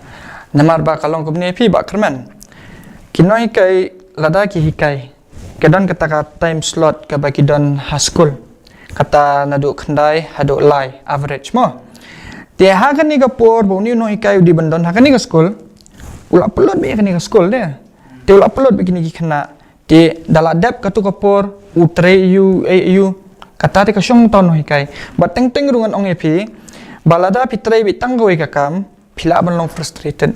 Namar ba ka long kumne phi Bah Kyrmen. Ki nonghikai lada ki hikai, ka don kata ka time slot kaba ki don ha skul. Kata naduh khyndai haduh lai average mo. Te ha kane ka por ba une u nonghikai u dei ban don ha kane ka skul, u la pynlut beit ïa kane ka skul de. Te u la pynlut beit ïa kine ki khynnah. Te da la dep katu ka por, u trei ïa u, eh, ïa u. Kata te ka shong tang u nonghikai. Bad teng teng ruh ngan ong ïa phi ba lada phi trei beit tang kawei ka kam, phi lah ban long frustrated.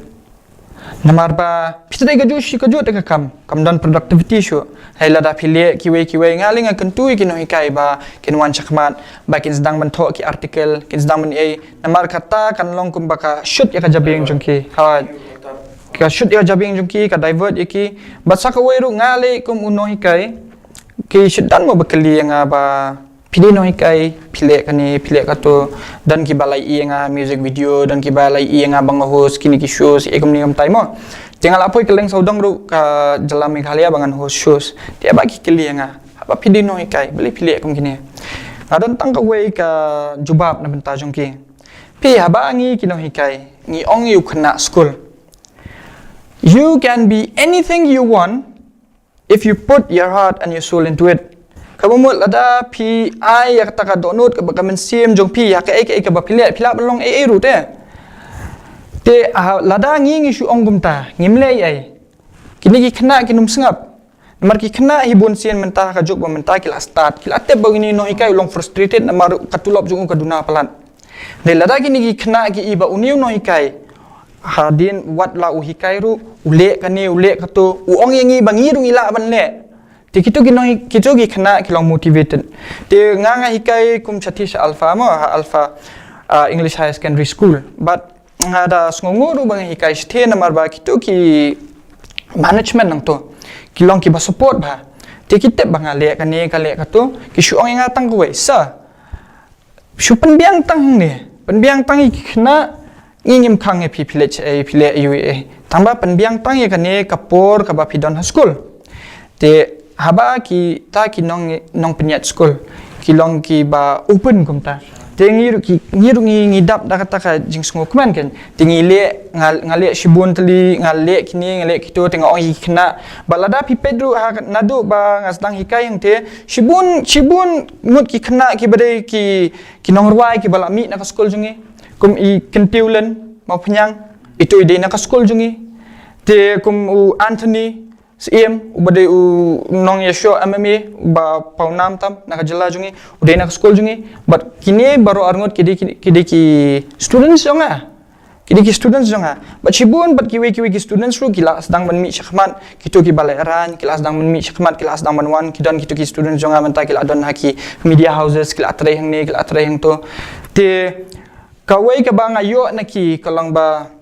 Namar ba phi trei kajuh shi kajuh te ka kam, kam don productivity shuh. Hynrei lada phi leh kiwei kiwei, nga lei nga kyntu ïa ki nonghikai ba kin wan shakhmat, ba kin sdang ban thoh ki article, kin sdang ban ei. Namar kata kan long kumba ka shoot ïa ka jabieng jong ki. Ha, ka shoot ïa ka jabieng jong ki, ka divert ïa ki. Bad sa kawei ruh nga lei kum u nonghikai, ki shait don mo ba kylli ïa nga ba phi dei nonghikai, phi leh kane, phi leh kato. Don kiba la ïohi ïa nga music video, don kiba la ïohi ïa nga ba nga host kine ki shows, eh, kumne kumtai mo. Te nga la poi kylleng sawdong ruh ka jylla Meghalaya ba ngan host shows. Te ba ki kylli ïa nga, haba phi dei nonghikai, balei phi leh kum kine? Nga don tang kawei ka jubab na bynta jong ki. Phi, haba ngi ki nonghikai ngi ong ïa u khynnah skul, "You can be anything you want if you put your heart and your soul into it." Kaba mut lada phi ai ïa kata ka dohnud kaba ka mynsiem jong phi ïa kaei kaei kaba phi leh, phi lah ban long ei ei ruh te. Te, ah, lada ngi ngi shu ong kumta, ngim leh ei ei, kine ki khynnah kin ym sngap. Namar ki khynnah hi bunsien mynta ka juk ba mynta ki la start, ki la tip ba une u nonghikai u long frustrated namar ka tulop jong u ka duna palat. Dei lada kine ki khynnah ki i ba une u nonghikai, hadien wat la u hikai ruh, u leh kane, u leh kato, u ong ïa ngi ba ngi ruh ngi lah ban leh. Te kito ki nonghi-, kito ki khynnah ki long motivated. Te nga nga hikai kum shathie sha Alpha mo, ha Alpha, ah, English Higher Secondary School. But nga da sngewnguh ruh ba nga hikai shathie namar ba kito ki management nangto ki long kiba support bha. Te ki tip ba nga leh kane ka leh kato, ki shu ong ïa nga tang kawei, sir, shu pynbiang tang hangne, pynbiang tang ïa ki khynnah, ngi ngim khang ïa phi, phi leh shaei, phi leh aiu ei. Tang ba pynbiang tang ïa kane ka por kaba phi don ha skul. Te haba kita ki nong, nongpynïaid skul ki long kiba open kumta. Te ngi ruh ki, ngi ruh ngi, ngi dap da kata ka jingsngewkmen kan. Te ngi leh, nga, nga leh shibun tylli, nga leh kine, nga leh kito, te nga ong ïa ki khynnah. Bad lada phi peit ruh ha, naduh ba nga sdang hikai hangte, shibun, shibun ngut ki khynnah kiba dei ki, ki nongrwai kiba la mih na ka skul jong ngi. Kum i Kyntiew Lin Mawphniang, ito i dei na ka skul jong ngi. Te kum u Anthony Syiem, uba dei u nongïasoh M M A uba pawnam tam na ka jylla jong ngi, u dei na ka skul jong ngi. Bad kine baroh arngut ki dei ki, ki dei ki students jong nga. Ki dei ki students jong nga. Bad shibun bad kiwei kiwei ki students ruh ki la sdang ban mih shakhmat, kito kiba la ïaid, ki la sdang ban mih shakhmat, ki la sdang ban wan, ki don kito ki students jong nga mynta ki la don ha ki media houses, ki la trei hangne, ki la trei hangto. Te kawei kaba nga ïoh na ki ka long ba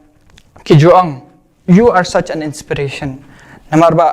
ki ju ong, "You are such an inspiration." Namar ba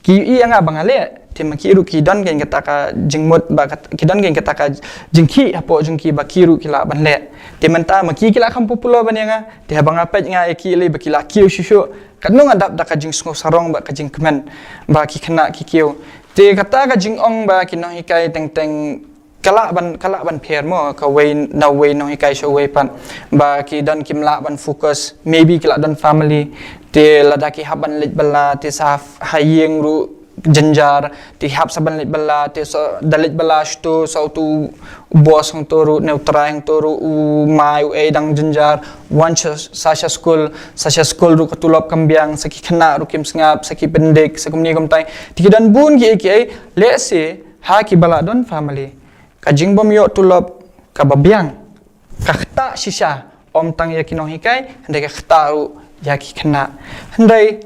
ki ïohi ïa nga ba nga leh, te ma ki ruh ki don kein kata ka jingmut ba kat-, ki don kein kata ka jingkhih hapoh jong ki ba ki ruh ki lah ban leh. Te mynta ma ki ki la kham popular ban ïa nga, te haba nga peit nga ïa ki lei ba ki la kiew shuh shuh. Katno nga dap da ka jingsngewsarong bad ka jingkmen ba ki khynnah ki kiew. Te kata ka jingong ba ki nonghikai teng teng ka lah ban, ka lah ban pher mo, kawei na uwei nonghikai sha uwei pat, ba ki don kim lah ban focus, maybe ki la don family, te lada ki hap ban leit bylla, te sa ha ïing ruh jynjar, te hap sa ban leit bylla, te sa da leit bylla shto, sa utu u boss hangto ruh, ne u trai hangto ruh, u mai u ei dang jynjar, wan sha, sa sha skul, sa sha skul ruh ka tulop kam biang, sa ki khynnah ruh kim sngap, sa ki pyndik, sa kumne kumtai. Te ki don bun ki ei ki ei, lehse ha kiba la don family, ka jingbym ïoh tulop kaba biang ka ktah shisha ym tang ïa ki nonghikai, hynrei ka ktah ruh ïa ki khynnah. Hynrei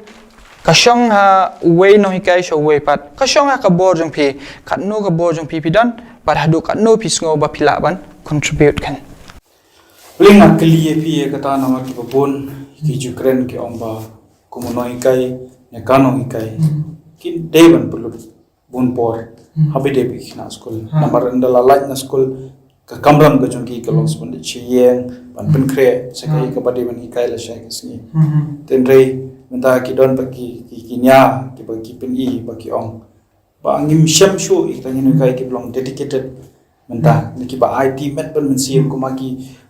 ka shong ha uwei nonghikai sha uwei pat, ka shong ha ka bor jong phi, katno ka bor jong phi phi don, bad haduh katno phi sngew ba phi lah ban contribute kan. Lei nga kylli ïa phi ïa kata namar kiba bun ki ju kren ki ong ba kum u nonghikai ne ka nonghikai ki dei ban pynlut bun por. Hmm. Haba dei ba ki khynnah skul. Hmm. Namar ynda la lait na skul, ka kamram ka jong ki ka long sbun da shi ïeng ban pynkhreh sa kaei kaba dei ban hikai lashai ka sngi. Hmm. Tynrai mynta ki don ba ki, ki, ki nia kiba ki pyni ba ki ong ba ngim shem shuh ïa kita ki nonghikai kiba long dedicated. Mynta, hmm, na kiba ai timet ban mynsiem, hmm, kum ha ki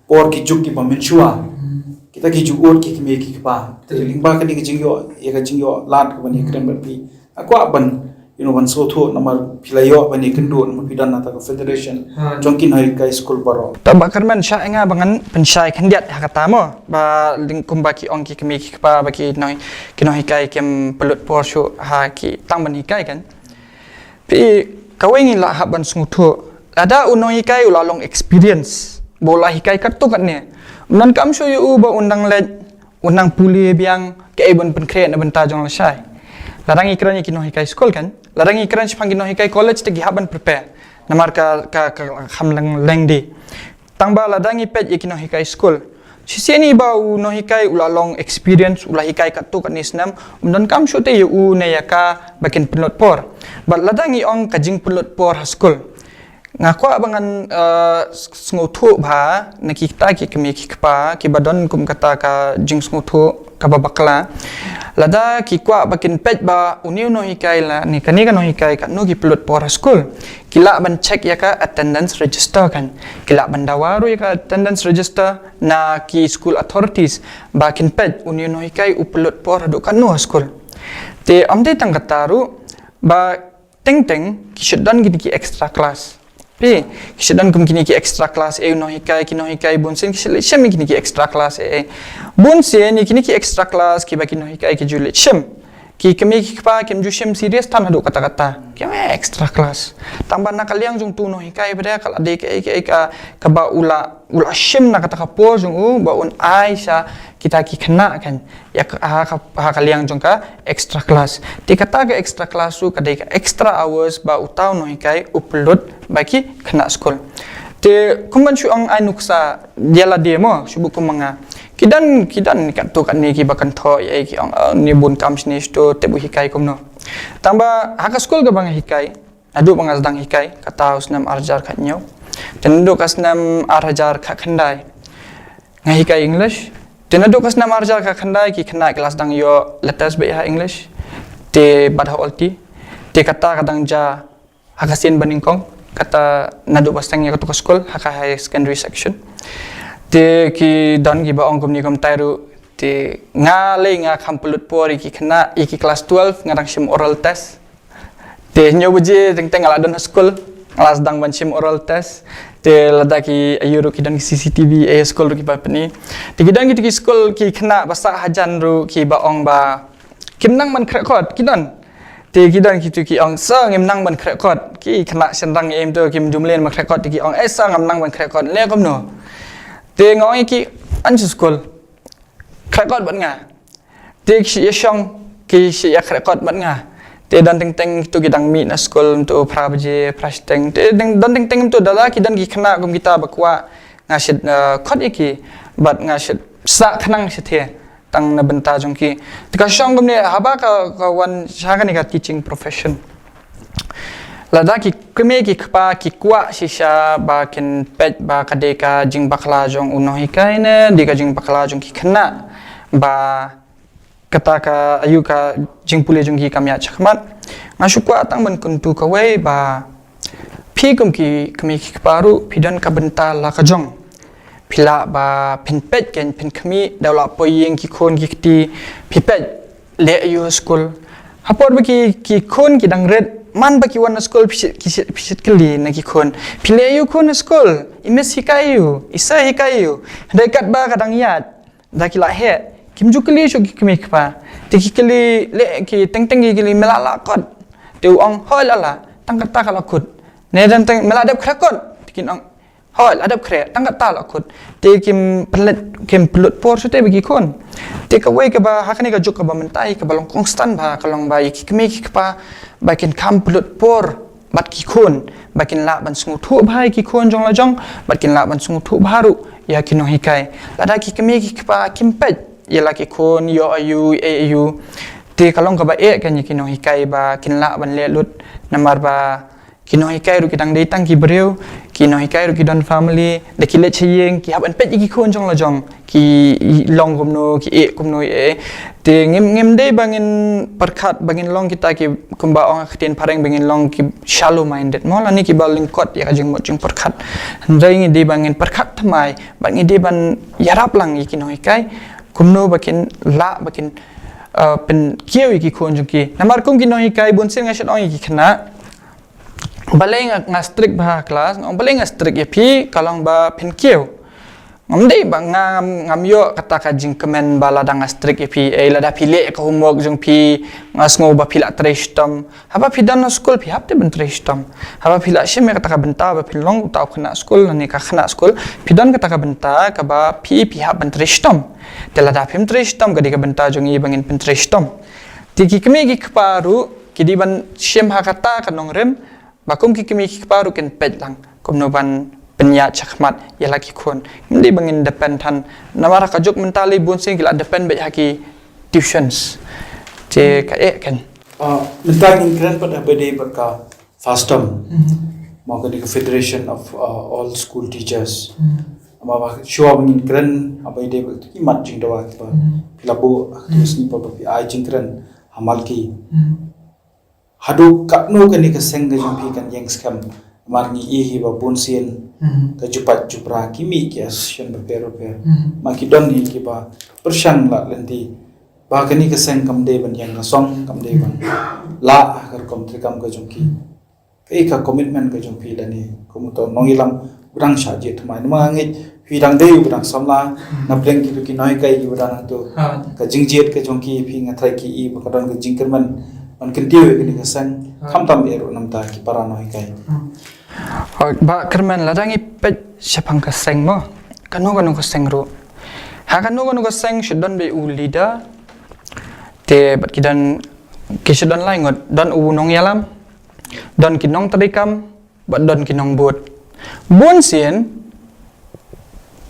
por ki juk kiba mynshuwa. Hmm. Kita ki ju ud ki kmie ki kpa. Te, hmm, lyngba kane ka jingïoh, ïa ka jingïoh lad kaba ngi kren bad phi, nga kwah ban, you know, ban sngewthuh namar phi la ïoh ban ïakynduh namar phi don na kata ka federation, hmm, jong ki nonghikai skul baroh. Te Bah Kyrmen, shah ïa nga ba ngan pynshai khyndiat ha kata mo, ba lyngba kumba ki ong ki kmie ki kpa ba ki nong, ki nonghikai kim pynlut por shuh ha ki tang ban hikai kan. Phi, kawei ngi lah hap ban sngewthuh. Lada u nonghikai u la long experience, ba u la hikai katto katne, ym donkam shuh ïa u ba un dang leit, un dang pule biang kaei ban pynkhreh na bynta jong lashai. Lada ngi kren ïa ki nonghikai skul kan, lada ngi kren shaphang ki nonghikai college te ki hap ban prepare. Namar ka, ka, ka kham leng, lengdi. Tang ba lada ngi peit ïa ki nonghikai skul, shisien ba u nonghikai u la long experience, u la hikai katto katne snem, ym donkam shuh te ïa u ne ïa ka ba kin pynlut por. Bad lada ngi ong ka jingpynlut por ha skul, nga kwah ba ngan, eh, s-, sngewthuh bha na kita ki kmie ki kpa kiba don kum kata ka jingsngewthuh kaba bakla. Lada ki kwah ba kin peit ba une u nonghikai lane kane ka nonghikai katno ki pynlut por ha skul, ki lah ban check ïa ka attendance register kan. Ki lah ban dawa ruh ïa ka attendance register na ki school authorities ba kin peit une u nonghikai u pynlut por haduh katno ha skul. Te ym dei tang kata ruh, ba teng teng ki shu don kine ki extra class. Phi, ki shu don kum kine ki extra class, eh, u nonghikai, ki nonghikai bunsien ki shu leit shim ïa kine ki extra class, eh, eh. Bunsien ïa kine ki extra class kiba ki nonghikai ki ju leit shim, ki kmie ki kpa kim ju shim serious than haduh katta katta. Ki ong, eh, extra class. Tang ba na ka liang jong utu u nonghikai pat de ka la dei kaei kaei ka, kaba u la, u la shim na kata ka por jong u ba un ai sha kita ki khynnah kan. Ïa ka, ha ka, ha ka liang jong ka extra class. Te kata ka extra class ruh ka dei ka extra hours ba uta u nonghikai u pynlut ba ki khynnah skul. Te kum ban shu ong ai nuksa ïa lade mo, shu bud kum ma nga. Ki don, ki don katto katne kiba kynthoh ïa ki ong, "Oh, ne bun kam shane shito, te bud hikai kumno." Tang ba ha ka skul kaba nga hikai, Naduh ba nga sdang hikai, kata u snem ar hajar khathynñiew. Te naduh ka snem ar hajar khatkhyndai nga hikai English. Te naduh ka snem ar hajar khatkhyndai ki khynnah ki la sdang ïoh latest beit ha English. Te bad ha Olti. Te kata ka dang jia ha ka sien ba nyngkong, kata naduh ba sdang ïa katu ka skul, ha ka higher secondary section. Te ki don kiba ong kumne kumtai ruh, te nga lei nga kham pynlut por ïa ki khynnah, ïa ki class twelve, nga dang shim oral test. Te hynñiew baje teng teng nga la don ha skul, nga la sdang ban shim oral test. Te lada ki ïoh ruh ki don ki C C T V, eh, skul ruh kiba pyni. Te ki don kitu ki skul ki khynnah ba sah hajan ruh kiba ong ba kim nang ban khreh kot, ki don. Te ki don kitu ki ong, sir, ngim nang ban khreh kot. Ki khynnah shynrang em tu, kim ju mlien ban khreh kot, te ki ong, eh, sir, ngam nang ban khreh kot. Leh kumno? Te nga ong ïa ki, yn shu skul. Khreh kot bad nga. Te ki shah ïa shong, ki shah ïa khreh kot bad nga. Te don teng teng tu ki dang mih na skul tu phra baje, phra shiteng. Te don teng teng tu da la ki don ki khynnah kum kita ba kwah nga shah, eh, khot ïa ki, bad nga shah sah khnang shah the tang na bynta jong ki. Te ka shong kumne haba ka, ka wan sha kane ka teaching profession. Lada ki kmie ki kpa ki kwah shisha ba kin peit ba ka dei ka jingbakla jong u nonghikai ne dei ka jingbakla jong ki khynnah ba kata ka aïu ka jingpule jong ki kam ïaid shakhmat. Nga shu kwah tang ban kyntu kawei ba phi kum ki kmie ki kpa ruh phi don ka bynta la ka jong. Phi lah ba phin peit kein phin khmih da u la poi ïing ki khun ki kti phi peit leh aïu ha skul. Ha por ba ki, ki khun ki dang rit man ba ki wan na skul phi shit, ki shit, phi shit kylli na ki khun. Phi leh aïu khun ha skul? I miss hikai aïu? I sir hikai aïu? Hynrei katba ka dang ïaid da ki la heh. Kim ju kylli shuh ki kmie ki kpa. Te ki kylli leh ki teng teng ki kylli me la lah kot. Te u ong hooid la lah. Tang kata ka la kut. Ne teng teng me la dep khreh kot. Te kin ong hooid la dep khreh. Tang kata la kut. Te kim pynlut, kim pynlut por shuh te ba ki khun. Te kawei kaba ha kane ka juk kaba mynta kaba long kongsan ba ka long ba ïa ki kmie ki kpa ba kin kham pynlut por bad ki khun, ba kin lah ban sngewthuh bha ïa ki khun jong la jong, bad kin lah ban sngewthuh bha ruh ïa ki nonghikai. Lada ki kmie ki kpa kim peit ïa la ki khun ïoh aïu, eh aïu. Te ka long kaba eh kein ïa ki nonghikai ba kin lah ban leh lut namar ba ki nonghikai ruh ki dang dei tang ki briew, ki nonghikai ruh ki don family, da ki leit sha ïing ki hap ban peit ïa ki khun jong la jong. Ki long kumno, ki eh kumno eh. Te ngim, ngim dei ba ngin pyrkhat ba ngin long kita ki kumba ong ha ka ktien phareng ba ngin long ki shallow minded mo lane kiba lyngkot ïa ka jingmut jingpyrkhat. Hynrei ngi dei ba ngin pyrkhat thymmai bad ngi dei ban ïarap lang ïa ki nonghikai kumno ba kin lah ba kin, uh, pynkiew ïa ki khun jong ki. Namar kum ki nonghikai bun sien nga shait ong ïa ki khynnah balei nga, nga strict bha ha klas, nga ong balei nga strict ïa phi, ka long ba phin kiew. Ngam dei ba nga, ngam, ngam ïoh kata ka jingkmen ba lada nga strict ïa phi, eh, lada phi leh ka homework jong phi, nga sngew ba phi lah trei shitom. Haba phi don ha skul phi hap te ban trei shitom. Haba phi lah shim ïa kata ka bynta ba phin long uta u khynnah skul, lane ka khynnah skul, phi don kata ka bynta kaba phi, phi hap ban trei shitom. Te lada phim trei shitom ka dei ka bynta jong ngi ba ngin pyntrei shitom. Te ki kmie ki kpa ruh ki dei ban shim ha kata ka nongrim, ba kum ki kmie ki kpa ruh kin peit lang kumno ban pynïaid shakhmat ïa la ki khun. Ngim dei ba ngin depend than namar ha ka juk mynta lei bun sien ki la depend beit ha ki tuitions. Te ka eh kein. Ah, mynta ngin kren pat ha ba dei bad ka FASTOM. Mhm. Mo ka dei ka Federation of, ah, All School Teachers. Mhm. Mo ba shuwa ba ngin kren ha ba dei bad ki mat jingdawa kiba Mhm. phi la buh ha ka Mhm. sngi ba phi ai jingkren ha Malki. Mhm. Haduh katno kane ka seng ka jong phi kan ïeng skhem. Namar ngi i hi ba bun sien Mhm. ka jupat jubra ki mih ki association bapher bapher. Mhm. Ma ki don hi kiba pyrshang la lynti ba kane ka seng kam dei ban ïeng ka song, kam dei ban Mhm. la ha ka rukom treikam ka jong ki. Mhm. Ka i ka commitment ka jong phi lane kum uto u nongïalam u dang shah jied thymmai. Namar nga ngeit phi dang dei u dang samla Hmm. na pdeng kitu ki nonghikai ki u dang tu. Ha. Ka jingjied ka jong ki phi nga tharai ki i ba ka don ka jingkyrmen ban kyntiew ïa kane ka seng. Ha. Khamtam eh ruh namta ki para nonghikai. Hmm. Hooid, ba kyrmen lada ngi peit shaphang ka seng mo. Kano kano ka seng ruh. Ha kano kano ka seng shu don beit u leader. Te bad ki don ki shu don lai ngut, don u nongïalam. Don ki nongtreikam, bad don ki nongbud. Bun sien,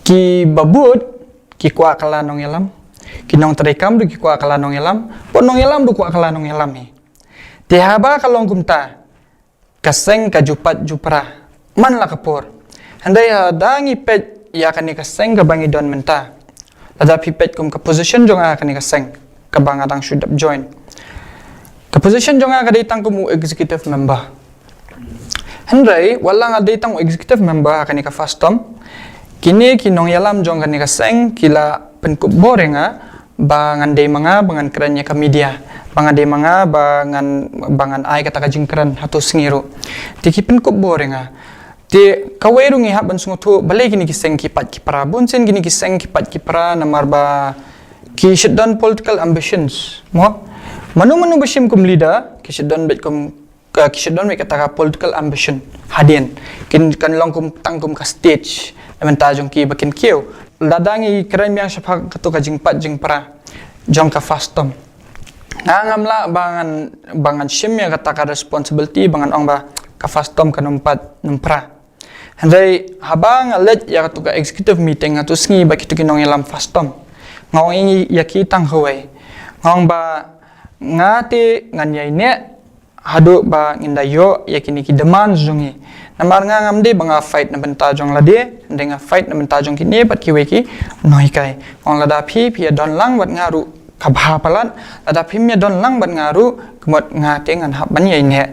ki babud, ki kwah kylla nongïalam. Ki nongtreikam ruh ki kwah kylla nongïalam. Bad nongïalam ruh kwah kylla nongïalam hi. Te haba ka long kumta, ka seng ka ju pat ju pra man la ka por. Hynrei haba ngi peit ïa kane ka seng kaba ngi don mynta, lada phi peit kum ka position jong nga ha kane ka seng kaba nga dang shu dep join, ka position jong nga ka dei tang kum u executive member. Hynrei wat la nga dei tang u executive member ha kane ka FASTOM, kine ki nongïalam jong kane ka seng ki la pynkup bor ïa nga ba ngan dei ma nga ba ngan kren ïa ka media, ba ngan dei ma nga ba ngan, ba ngan ai kata ka jingkren ha tu sngi ruh. Te ki pynkup bor ïa nga. Te kawei ruh ngi hap ban sngewthuh balei kine ki seng ki pat ki pra. Bun sien kine ki seng ki pat ki pra namar ba ki shait don political ambitions mo. Mano mano ba shim kum leader ki shait don beit kum, ka, ki shait don beit kata ka political ambition hadien. Kin kan long kum tang kum ka stage na bynta jong ki ba kin kiew. Lada ngi kren biang shaphang katu ka jingpat jingpra jong ka FASTOM, nga ngam lah ba ngan, ba ngan shim ïa kata ka responsibility ba ngan ong ba ka FASTOM kan ym pat ym pra. Hynrei haba nga leit ïa katu ka executive meeting ha tu sngi bad kitu ki nongïalam FASTOM, nga ong ïa ki tang kawei. Nga ong ba nga te ngan ïai neh haduh ba ngin da ïoh ïa kine ki demands jong ngi. Namar nga ngam dei ba nga fight na bynta jong lade, hynrei nga fight na bynta jong kine bad kiwei ki nonghikai. Nga ong lada phi, phi ïa don lang bad nga ruh ka bha palat, lada phim ïa don lang bad nga ruh, ka mut nga te ngan hap ban ïai neh.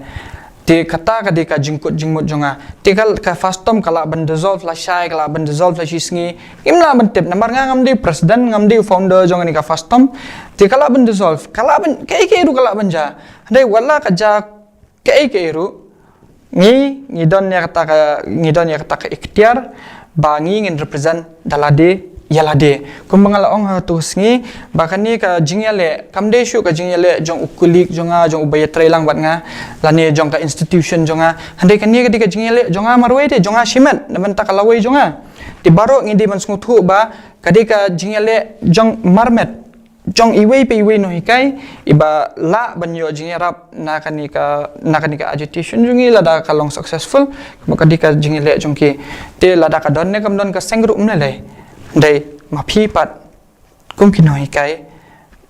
Te kata ka dei ka jingkut jingmut jong nga. Te ka, ka FASTOM ka lah ban dissolve lashai, ka lah ban dissolve la shi sngi. Ngim lah ban tip namar nga ngam dei president, ngam dei founder jong kane ka FASTOM. Te ka lah ban dissolve, ka lah ban, kaei kaei ruh ka lah ban jia. Hynrei wat la ka jia kaei kaei ruh, ngi, ngi don ïa kata ka, ngi don ïa kata ka iktiar ba ngi ngin represent da lade ïa lade. Kumba nga la ong ha tu sngi ba kane ka jingïaleh kam dei shuh ka jingïaleh jong u colleague jong nga, jong uba ïatrei lang bad nga, lane jong ka institution jong nga. Hynrei kane ka dei ka jingïaleh jong nga marwei te, jong nga shimet na bynta ka lawei jong nga. Te baroh ngi dei ban sngewthuh ba ka dei ka jingïaleh jong marmet jong iwei pa iwei nonghikai iba lah ban ïoh jingïarap na kane ka, na kane ka agitation jong ngi lada ka long successful, ba ka dei ka jingïaleh jong ki. Te lada ka don ne kam don ka seng ruh ym lei lei. Dei ma phi pat kum ki nonghikai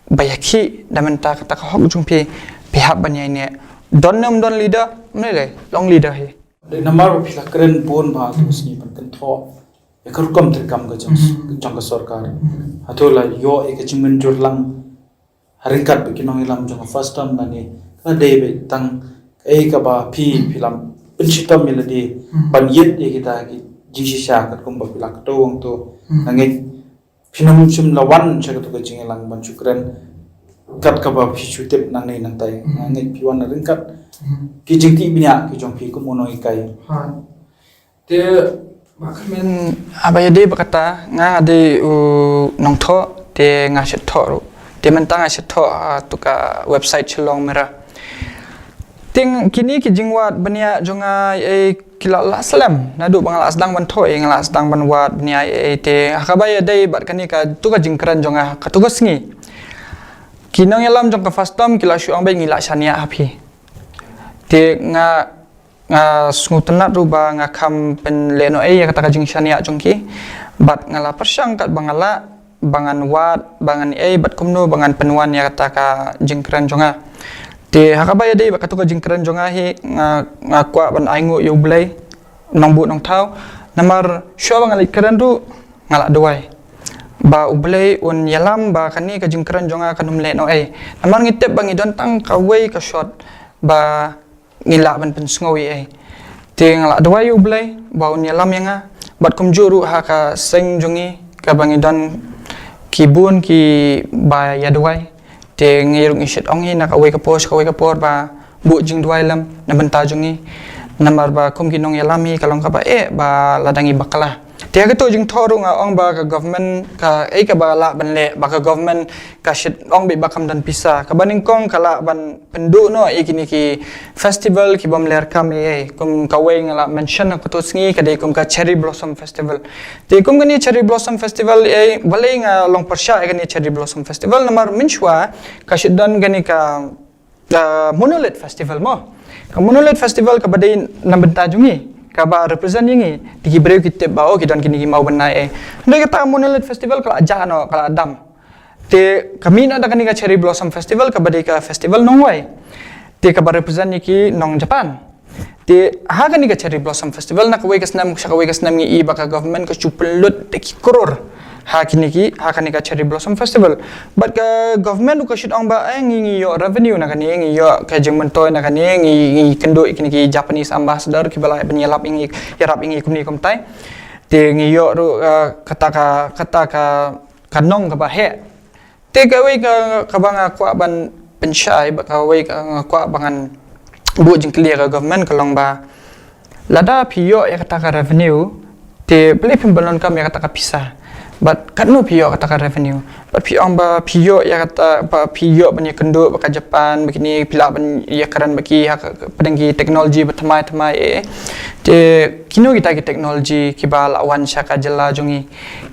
ba ïakhih da mynta kata ka hok jong phi, phi hap ban ïai neh. Don ne ym don leader ym lei lei, long leader hi. Dei namar ba phi la kren bun ba tu sngi ban kynthoh ïa ka rukom treikam ka jong, jong ka sorkar. Hato la ïoh ïa ka jingmynjur lang ha ryngkat bad ki nongïalam jong ka FASTOM lane ka dei beit tang kaei kaba phi, phi la pynshitom ïa lade ban ïit ïa kita ki jingshisha katkum ba phi la kdew hangto. Nga ngeit phin ym shym la wan sha katu ka jingïalang ban shu kren kat kaba phi shu tip nangne nangtai. Nga ngeit phi wan ryngkat ki jingtip bniah ki jong phi kum u nonghikai. Te ba kmen, haba ïadei bad kata, nga dei u nongthoh te nga shait thoh ruh. Te mynta nga shait thoh ha tu ka website Shillong Mirror. Te kine ki jingwad bniah jong nga, eh, ki la lah slem. Naduh ba nga la sdang ban thoh, eh, nga la sdang ban wad bniah, eh, te ha kaba ïadei bad kane ka tu ka jingkren jong nga ha tu ka sngi, ki nongïalam jong ka FASTOM ki la shu ong beit ngi la shaniah ha phi. Te nga nga sngewtynnat ruh ba nga kham pynlehnohei ïa kata ka jingshaniah jong ki. Bad nga la pyrshang katba nga lah ba ngan wad, ba ngan ei, bad kumno ba ngan pynwan ïa kata ka jingkren jong nga. Te ha kaba ïadei bad katu ka jingkren jong nga hi, nga, nga kwah ban ainguh ïa U Blei Nongbuh Nongthaw. Namar shuwa ba nga leit kren ruh nga la duwai ba U Blei un ïalam ba kane ka jingkren jong nga kan ym lehnohei. Namar ngi tip ba ngi don tang kawei ka shot ba ngi lah ban pynsngew ei ei. Te nga la duwai ïa U Blei ba un ïalam ïa nga. Bad kumjuh ruh ha ka seng jong ngi kaba ngi don ki bun kiba ïa duwai. Te ngi ruh ngi shait ong hi na kawei ka por sha kawei ka por ba buh jingduwai lem na bynta jong ngi. Namar ba kum ki nongïalam hi ka long kaba eh ba lada ngi bakla. Te ha katu jingthoh ruh nga ong ba ka government ka ei kaba lah ban leh, ba ka government ka shait ong beit ba kam don pisa. Kaba nyngkong ka lah ban pynduh noh ïa kine ki festival ki bym leh kam ei ei. Kum kawei nga la mention ha katu sngi ka dei kum ka Cherry Blossom Festival. Te kum kane Cherry Blossom Festival ei, balei nga long pyrshah ïa kane Cherry Blossom Festival, namar mynshuwa ka shait don kane ka ah, Monolith Festival mo. Ka Monolith Festival kaba dei na bynta jong ngi, kaba represent ïa ngi. Te ki briew ki tip ba, oh, ki don kine ki maw bnai ei. Hynrei kata Monolith Festival ka la jah noh, ka la dam. Te ka mih noh da kane ka Cherry Blossom Festival kaba dei ka festival nongwai. Te kaba represent ïa ki nong Japan. Te ha kane ka Cherry Blossom Festival, na kawei ka snem sha kawei ka snem ngi i ba ka government ka shu pynlut da ki crore ha kine ki, ha kane ka Cherry Blossom Festival. Bad ka government ruh ka shu ong ba, eh, ngi, ngi ïoh revenue na kane, ngi ïoh ka jingmyntoi na kane, ngi, ngi kynduh ïa kine ki Japanese ambassador kiba la ban ïarap ïa ngi, ïarap ïa ngi kumne kumtai. Te ngi ïoh ruh, eh, kata ka, kata ka, ka nong kaba heh. Te kawei ka, kaba nga kwah ban pynshai, ba kawei ka nga kwah ba ngan buh jingkylli ïa ka government ka long ba, lada phi ïoh ïa kata ka revenue, te balei phim ban donkam ïa kata ka pisa? Bad katno phi ïoh kata ka revenue? Bad phi ong ba phi ïoh ïa kata, ba phi ïoh ban ïakynduh bad ka Japan, ba kine phi lah ban ïakren bad ki ha ka, ka, pdeng ki technology ba thymmai thymmai eh. Te kino kita ki technology kiba la wan sha ka jylla jong ngi?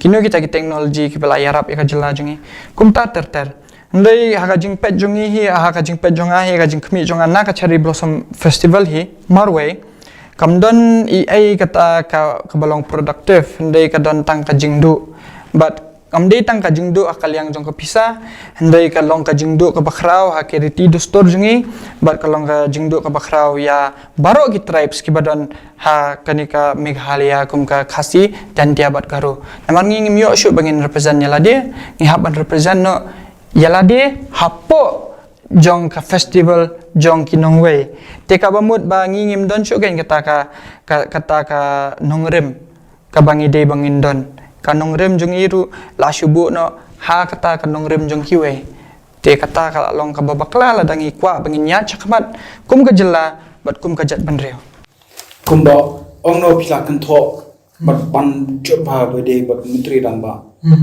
Kino kita ki technology kiba la ïarap ïa ka jylla jong ngi? Kumta ter ter. Hynrei ha ka jingpeit jong ngi hi, ha ka jingpeit jong nga hi, ha ka jingkhmih jong nga na ka Cherry Blossom Festival hi, marwei kam don ei ei kata ka, kaba long productive, hynrei ka don tang ka jingduh. Bad kam dei tang ka jingduh ha ka liang jong ka pisa, hynrei ka long ka jingduh kaba khraw ha ki riti dustur jong ngi, bad ka long ka jingduh kaba khraw ïa baroh ki tribes kiba don ha kane ka Meghalaya kum ka Khasi, Jaintia bad Garo. Namar ngi ngim ïoh shuh ba ngin represent ïa lade, ngi hap ban represent noh ïa lade hapoh jong ka festival jong ki nongwei. Te kaba mut ba ngi ngim don shuh kein kata ka, ka, kata ka nongrim kaba ngi dei ba ngin don. Ka nongrim jong ngi ruh la shu buh noh ha kata ka nongrim jong kiwei. Te kata ka la long kaba bakla lada ngi kwah ba ngin ïaid shakhmat kum ka jylla bad kum ka jaitbynriew. Kumba ong noh phi la kynthoh bad ban jop ha ba dei bad Myntri Rangbah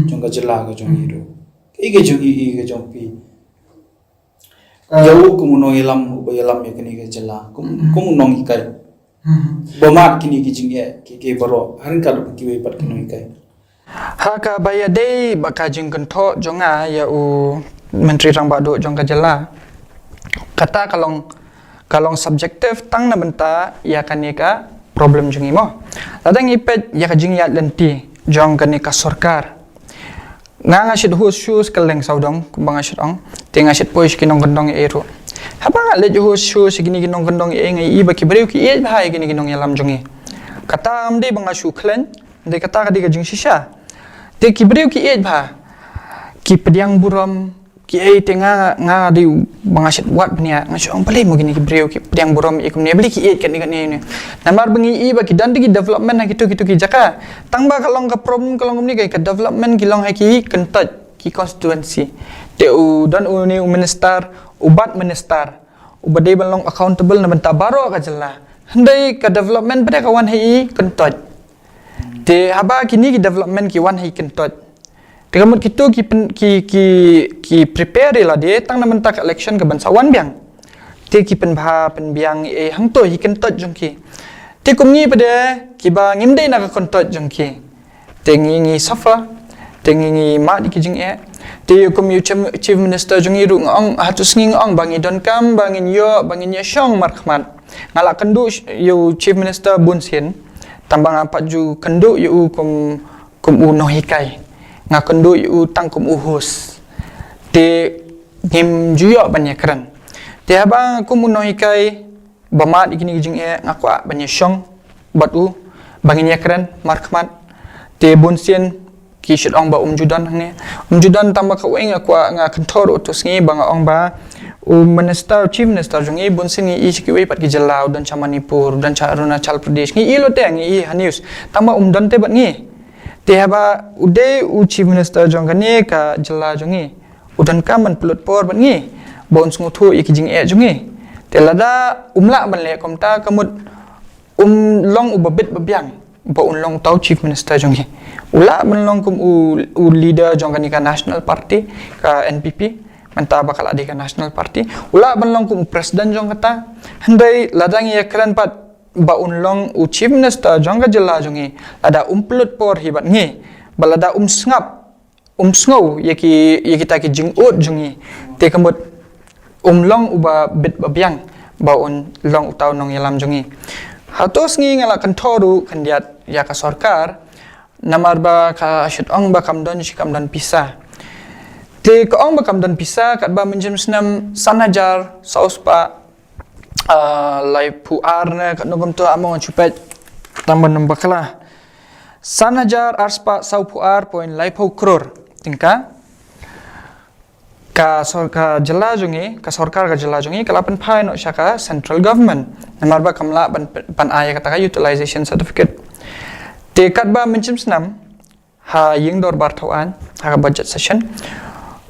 jong ka jylla ka jong ngi ruh. Ïa ka jong ngi, ïa ka jong phi. Ïa u kum u nongïalam uba ïalam ïa kane ka jylla. Kum, kum u nonghikai. Ba mad kine ki jingeh ki, ki baroh. Harin ka dok kiwei pat ki nonghikai. Ha kaba ïadei bad ka jingkynthoh jong nga ïa u Myntri Rangbah Duh jong ka jylla. Kata ka long, ka long subjective tang na bynta ïa kane ka problem jong ngi mo. Lada ngi peit ïa ka jingïaid lynti jong kane ka sorkar. Nga nga shait host show sha kylleng sawdong, kumba nga shait ong. Te nga shait poi sha ki nongkyndong ïa ei ruh. Haba nga leit host show sha kine ki nongkyndong ïa ei nga i ba ki briew ki ïeit bha ïa kine ki nongïalam jong ngi. Kata kam dei ba nga shu khlaiñ, dei kata ka dei ka jingshisha. Te ki briew ki ïeit bha. Ki pdiang burom, ki ei te nga, nga dei ba nga shait wad bniah, nga shu ong balei mo kine ki briew ki pdiang burom ïa kumne, balei ki ïeit kane kane ne. Namar ba ngi i ba ki don ki development ha kito kito ki jaka. Tang ba ka long ka problem ka long kumne ka, ka development ki long ha ki kyntoit ki constituency. Te u don une u minister, u bat minister, uba dei ban long accountable na bynta baroh ka jylla. Hynrei ka development ba dei ka wan ha i kyntoit. Te haba kine ki development ki wan ha i kyntoit. Te ka mut kito ki pyn-, ki, ki, ki prepare ïa lade tang na bynta ka election ka ban sa wan biang. Te ki pynbha pynbiang ïa ei hangto ha i kyntoit jong ki. Te kum ngi pat de kiba ngim dei na ka kyntoit jong ki. Te ngi ngi suffer, te ngi ngi mad ïa ki jingeh. Te kum ïa u chief, chief minister jong ngi ruh nga ong, ha tu sngi nga ong ba ngi donkam ba ngin ïoh, ba ngin ïa shong markhmat. Nga la kynduh sh-, ïa u chief minister bun sien. Tang ba nga pat ju kynduh ïa u kum, kum u nonghikai. Nga kynduh ïa u tang kum u host. Te ngim ju ïoh ban ïakren. Te haba kum u nonghikai ba mad ïa kine ki jingeh, nga kwah ban ïa shong bad u, ba ngin ïakren markhmat. Te bun sien ki shait ong ba um ju don hangne. Um ju don tang ba kawei nga kwah, nga kynthor u tu sngi ba nga ong ba u minister, chief minister jong ngi bun sien ngi i sha kiwei pat ki jylla, u don sha Manipur, u don sha Arunachal Pradesh, ngi i lute, ngi i ha news. Tang ba um don te bad ngi. Te haba u dei u chief minister jong kane ka jylla jong ngi, u donkam ban pynlut por bad ngi ba un sngewthuh ïa ki jingeh jong ngi. Te lada um lah ban leh kumta ka mut um long uba bit ba biang ba un long uta u chief minister jong ngi. U lah ban long kum u, u leader jong kane ka national party, ka N P P, mynta ba ka la dei ka national party. U lah ban long kum u president jong kata. Hynrei lada ngi ïakren pat ba un long u chief minister jong ka jylla jong ngi, lada um pynlut por hi bad ngi, ba lada um sngap, um sngew ïa ki, ïa kita ki jingud jong ngi, te ka mut um long uba bit ba biang ba un long uta u nongïalam jong ngi. Ha tu sngi nga la kynthor ruh khyndiat ïa ka sorkar, namar ba ka shait ong ba kam don shi kam don pisa. Te ka ong ba kam don pisa katba mynjur snem san hajar saw spah ah, laiphew ar ne katno kumto, amo ngan shu peit tang ban ym bakla. San hajar arspah sawphew ar point laiphew klur tyngka ka sor-, ka jylla jong ngi, ka sorkar ka jylla jong ngi ka la pynphai noh sha ka central government. Namar ba kam lah ban, ban ai kata ka utilization certificate. Te katba mynshem snam ha ïing dorbar thaw aiñ, ha ka budget session,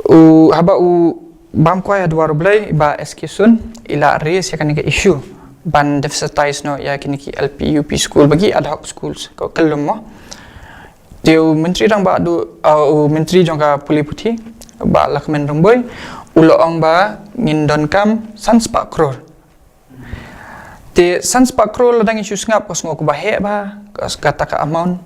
u, haba u bam kwai ha dwar U Blei, Bah S K Sun i la raise ïa kane ka issue ban deficitize noh ïa kine ki L P, U P school, ba ki ad hoc schools, ka kyllum mo. Te u Myntri Rangbah Duh, uh, u Myntri jong ka Pule Puthi, Bah Lahkmen Rymbui, u la ong ba ngin donkam san spah klur. Te san spah klur, lada ngi shu sngap ka sngew kaba heh bha ka, kata ka amount.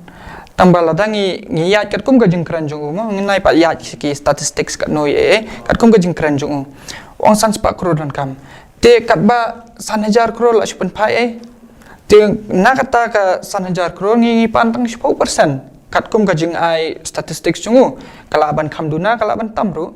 Tangba lada ngi, ngi ïaid katkum ka jingkren jong u mo, ngin nai pat ïaid ki statistics katno ïa, eh, katkum ka jingkren jong u. U ong san spah klur donkam. Te katba san hajar klur la shu pynphai, eh. Te na kata ka san hajar klur ngi, ngi pan tang shiphew percent. Katkum ka jingai statistics jong u, ka lah ban kham duna, ka lah ban tam ruh.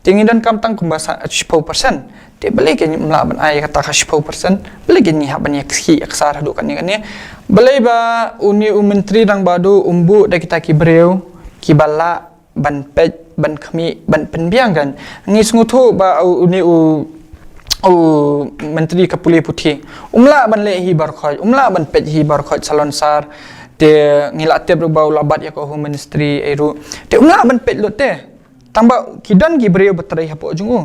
Te ngi donkam tang kumba sa, shiphew percent. Te balei kein ym lah ban ai kata ka shiphew percent? Balei kein ngi hap ban ïa kti ïa ksar haduh kane kane? Balei ba une u Myntri Rangbah Duh um buh da kita ki briew kiba lah ban peit, ban khmih, ban pynbiang kein? Ngi sngewthuh ba u, une u, u Myntri ka Pule Puthi um lah ban leh hi baroh khoit, um lah ban peit hi baroh khoit salonsar. Te ngi la tip ruh ba u la bat ïa ka Home Ministry ei ruh. Te um lah ban peit lut te. Tangba ki don ki briew ba trei hapoh jong u.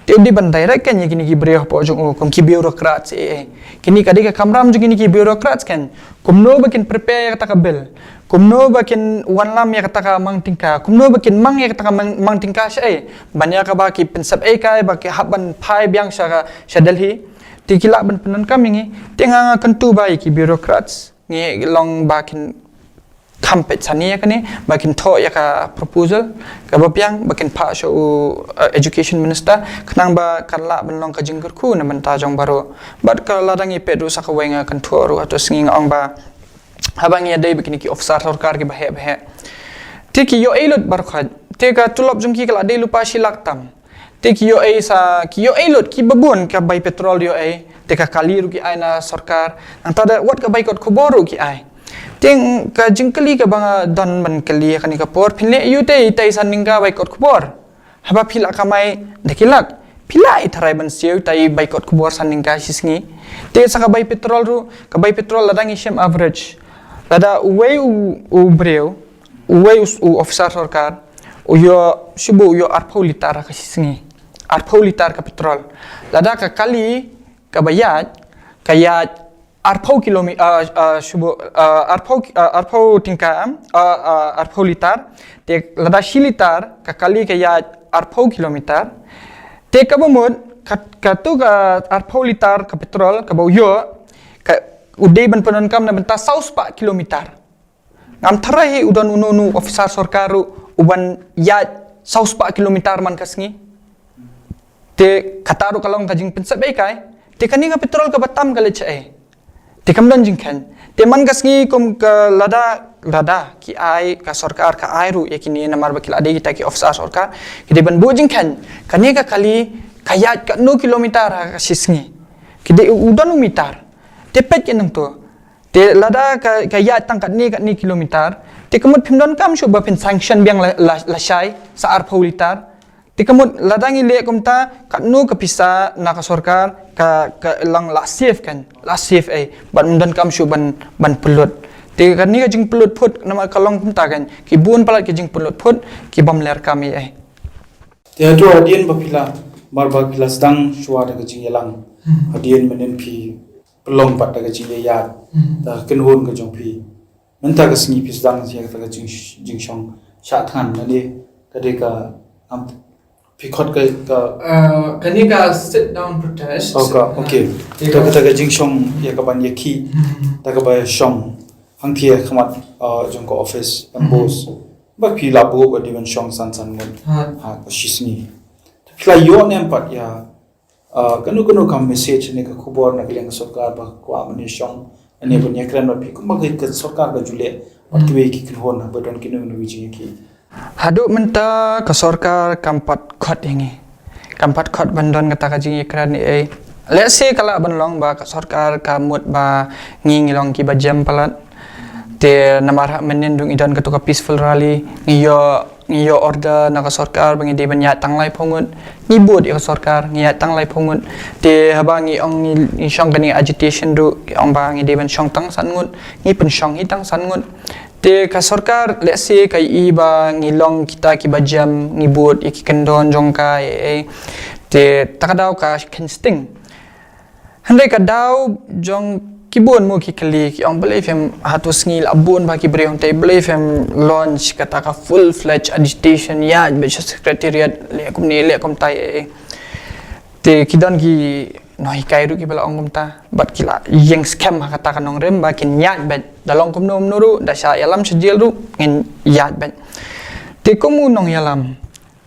Te u dei ban direct kein ïa kine ki briew hapoh jong u, kum ki bureaucrats, eh, eh. Kine ka dei ka kamram jong kine ki bureaucrats kein. Kumno ba kin prepare ïa kata ka bill. Kumno ba kin wanlam ïa kata ka mang tyngka. Kumno ba kin mang ïa kata ka mang, mang tyngka shaei. Ban ïa kaba ki pynsep ei kai, ba ki hap ban phai biang sha ka, sha Delhi. Te ki lah ban pyndonkam ïa ngi. Te nga, nga kyntu ba ïa ki bureaucrats. Ngi long ba kin kham peit sani ïa kane, ba kin thoh ïa ka proposal kaba biang, ba kin phah sha u, eh, education minister, khnang ba kan lah ban long ka jingkyrkhu na bynta jong baroh. Bad ka lada ngi peit ruh sa kawei, nga kynthoh ruh ha tu sngi, nga ong ba haba ngi ïadei bad kine ki officer sorkar kiba heh ba heh, te ki ïoh ei lut baroh khoit. Te ka tulop jong ki ka la dei lypa shi lak tam. Te ki ïoh ei sa, ki ïoh ei lut kiba bun, ka bai petrol ïoh ei, te ka kali ruh ki ai na sorkar. Nangta da wat ka bai kot khubor ruh ki ai. Te ka jingkylli kaba nga don ban kylli ha kane ka por, phin leh aïu te, te san tyngka bai kot khubor? Haba phi la kamai da ki lak, phi la ïa tharai ban siew te bai kot khubor san tyngka shi sngi? Te sa ka bai petrol ruh, ka bai petrol lada ngi shem average, lada uwei u, u briew, uwei u, u officer sorkar, u ïoh, shu buh u ïoh arphew litar ha ka shi sngi. Arphew litar ka petrol. Lada ka kali kaba ïaid, ka ïaid arphew kilomi-, ah, ah, shu buh, ah, arphew, ah, arphew tyngka, ah, ah, arphew litar. Te lada shi litar ka kali ka ïaid arphew kilometer. Te kaba mut, ka, katu ka arphew litar ka petrol kaba u ïoh, ka u dei ban pyndonkam na bynta saw spah kilometer. Ngam tharai hi u don uno uno officer sorkar ruh uban ïaid saw spah kilometer man ka sngi. Te kata ruh ka long ka jingpynsep ei kai. Te kane ka petrol kaba tam ka leit shaei? Te kam don jingkheiñ. Te man ka sngi kum ka lada, lada ki ai, ka sorkar ka ai ruh ïa kine namar ba ki la dei kita ki officer sorkar, ki dei ban buh jingkheiñ. Kane ka kali ka ïaid katno kilometer ha ka shi sngi? Ki dei u don u meter. Te peit ki nangto. Te lada ka, ka ïaid tang katne katne kilometer, te ka mut phim donkam shuh ba phin sanction biang la, la, lashai sa arphew litar. Te ka mut lada ngi leh kumta, katno ka pisa na ka sorkar ka, ka long la save kan, la save ei, bad ym donkam shuh ban, ban pynlut. Te kane ka jingpynlut phut namar ka long kumta kan, ki bun palat ki jingpynlut phut ki bym ler kam ei. Te hato hadien ba phi la, mar ba phi la sdang shuwa da ka jingïalang, hadien mynnin phi pynlong pat da ka jingïaid, da ka kynhun ka jong phi. Mynta ka sngi phi sdang ïa kata ka jing, jingshong shah thngan, lane ka dei ka, am, phi khot ka, ka Uh, kane ka sit down protest. Oh, ka, okay. Uh, te To ka kata ka jingshong ïa ka ban ïakhih, Hmm. da kaba shong hangthie ha khmat, uh, jong ka office, Hmm. M B O S. Ba phi la buh ba dei ban shong san san ngut. Ha. Ha, ka shi sngi. Phi la ïoh ne em pat ïa, uh, kano kano ka message ne ka khubor na ka liang ka sorkar ba kwah ban ïashong, ne ban ïakren bad phi kumba ka, ka sorkar ka ju leh bad Hmm. kiwei ki kynhun ba don kino kino ki jingïakhih? Haduh mynta ka sorkar kam pat khot ïa ngi. Kam pat khot ban don kata ka jingïakren ei. Let's say ka lah ban long ba ka sorkar ka mut ba ngi ngi long kiba jem palat. Te namar ha mynnin ruh ngi don kato ka peaceful rally, ngi ïoh ngi ïoh order na ka sorkar ba ngi dei ban ïaid tang laiphew ngut. Ngi bud ïa ka sorkar, ngi ïaid tang laiphew ngut. Te haba ngi ong ngi, ngi shong kane agitation ruh, ngi ong ba ngi dei ban shong tang san ngut, ngi pynshong hi tang san ngut. Te ka sorkar, let's say, ka ïohi ba ngi long kita kiba jem, ngi bud ïa ki kyndon jong ka, eh, eh. Te ta ka daw ka kheiñ sting. Hynrei ka daw jong ki bun mo ki kylli, ki ong balei phim, hato sngi la bun ba ki briew, te balei phim launch kata ka full fledged agitation, ïaid beit sha secretariat, leh kumne leh kumtai, eh, eh. Te ki don ki nonghikai ruh kiba la ong kumta, bad ki la ïeng skhem ha kata ka nongrim ba kin ïaid beit, da long kumno kumno ruh, da shah ïalam sha jel ruh, ngin ïaid beit. Te kum u nongïalam,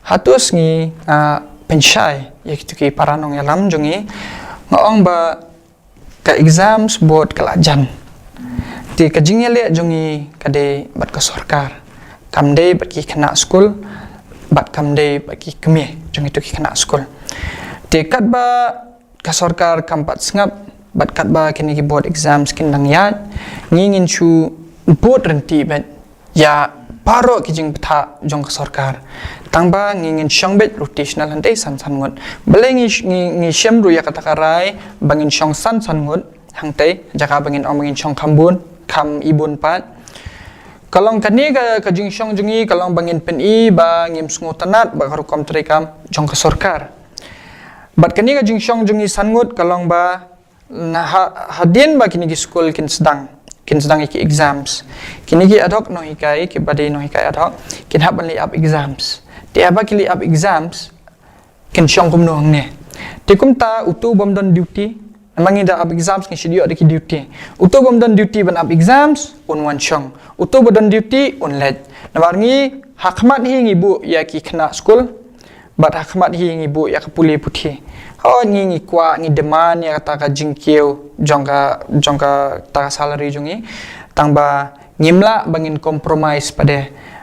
hato sngi nga pynshai ïa kito ki para nongïalam jong ngi, nga ong ba ka exams board ka la jan. Te ka jingïaleh jong ngi ka dei bad ka sorkar, kam dei bad ki khynnah skul, bad kam dei bad ki kmie jong kito ki khynnah skul. Te katba ka sorkar kam pat sngap, bad katba kine ki board exams kin dang ïaid, ngi ngin shu bud ryntih beit ïa baroh ki jingbthah jong ka sorkar. Tang ba ngi ngin shong beit rotational hangtei san san ngut. Balei ngi sh-, ngi, ngi shem ruh ïa kata ka rai ba ngin shong san san ngut hangtei, jaka ba ngin ong ba ngin shong kham bun, kham ibun pat. Ka long kane ka, ka jingshong jong ngi, ka long ba ngin pyni ba ngim sngewtynnat bad ka rukom treikam jong ka sorkar. Bad kane ka jingshong jong ngi san ngut ka long ba na ha, hadien ba kine ki skul kin sdang, kin sdang ïa ki exams, kine ki ad hoc nonghikai, kiba dei nonghikai ad hoc, kin hap ban leit ap exams. Te haba ki leit ap exams, kin shong kumno hangne? Te kumta uto bym don duty, namar ngi da ap exams ngi shu ïoh da ki duty. Uto bym don duty ban ap exams, un wan shong. Uto ba don duty, un leit. Namar ngi ha khmat hi ngi buh ïa ki khynnah skul, bad ha khmat hi ngi buh ïa ka pule puthi. Hooid ngi, ngi kwah, ngi demand ïa kata ka jingkiew jong ka, jong kata ka salary jong ngi. Tang ba ngim lah ba ngin compromise pat de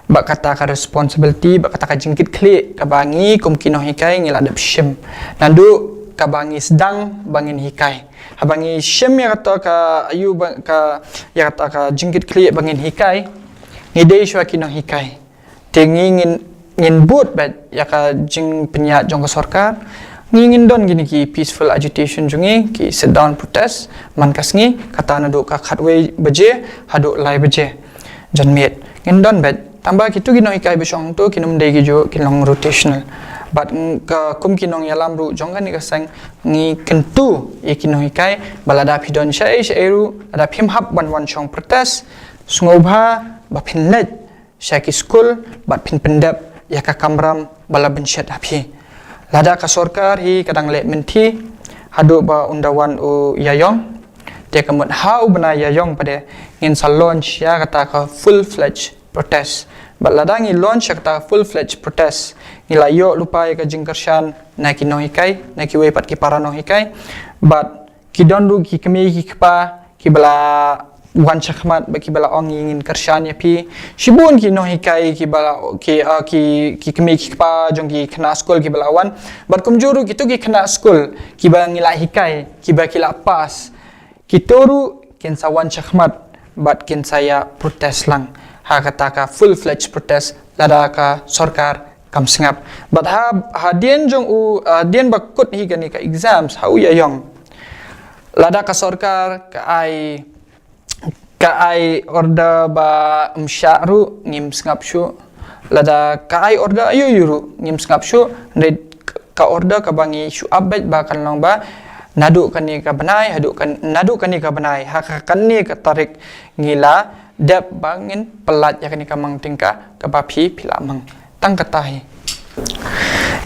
bad kata ka responsibility, bad kata ka jingkitkhlieh kaba ngi kum ki nonghikai ngi la dep shim naduh kaba ngi sdang ba ngin hikai. Haba ngi shim ïa kata ka, ïa ba ka, ïa kata ka jingkitkhlieh ba ngin hikai, ngi dei shuwa ki nonghikai. Te ngi ngin, ngin bud beit ïa ka jingpynïaid jong ka sorkar. Ngi ngin don kine ki peaceful agitation jong ngi, ki sit down protest man ka sngi, kata naduh ka khatwei baje haduh lai baje janmiet. Ngin don beit. Tang ba kito ki nonghikai ba shong to kin ym dei kijuh, kin long rotational. Bad, mm, ka kum ki nongïalam ruh jong kane ka seng, ngi kyntu ïa ki nonghikai ba lada phi don shaei shaei ruh, lada phim hap ban wan shong protest, sngewbha ba phin leit sha ki skul bad phin pyndep ïa ka kamram ba la bynshet ha phi. Lada ka sorkar hi ka dang leh mynthi haduh ba un da wan u ïaïong, te ka mut ha u bnai ïaïong pat de ngin sa launch ïa kata ka full fledged protest. Bad lada ngi launch ïa kata ka full fledged protest, ngi la ïoh lypa ïa ka jingkyrshan na ki nonghikai, na kiwei pat ki para nonghikai. Bad ki don ruh ki kmie ki kpa kiba la wan shakhmat bad kiba la ong ngi ngin kyrshan ïa phi. Shibun ki nonghikai kiba la, ki, ah, ki, ki kmie ki kpa jong ki khynnah skul kiba la wan. Bad kumjuh ruh kito ki khynnah skul kiba ngi la hikai, kiba ki la pass, kito ruh kin sa wan shakhmat bad kin sa ïa protest lang ha kata ka full fledged protest lada ka sorkar kam sngap. Bad ha, hadien jong u, hadien ba kut hi kane ka exams ha u ïaïong, lada ka sorkar ka ai, ka ai order ba ym shah ruh ngim sngap shuh. Lada ka ai order aïu aïu ruh ngim sngap shuh. Hynrei ka order kaba ngi shu ap beit ba kan long ba naduh kane ka bnai haduh kan, naduh kane ka bnai ha ka, kane ka tarik ngi la dep ba ngin pyllait ïa kane ka mang tyngka kaba phi, phi la mang. Tang kata hi.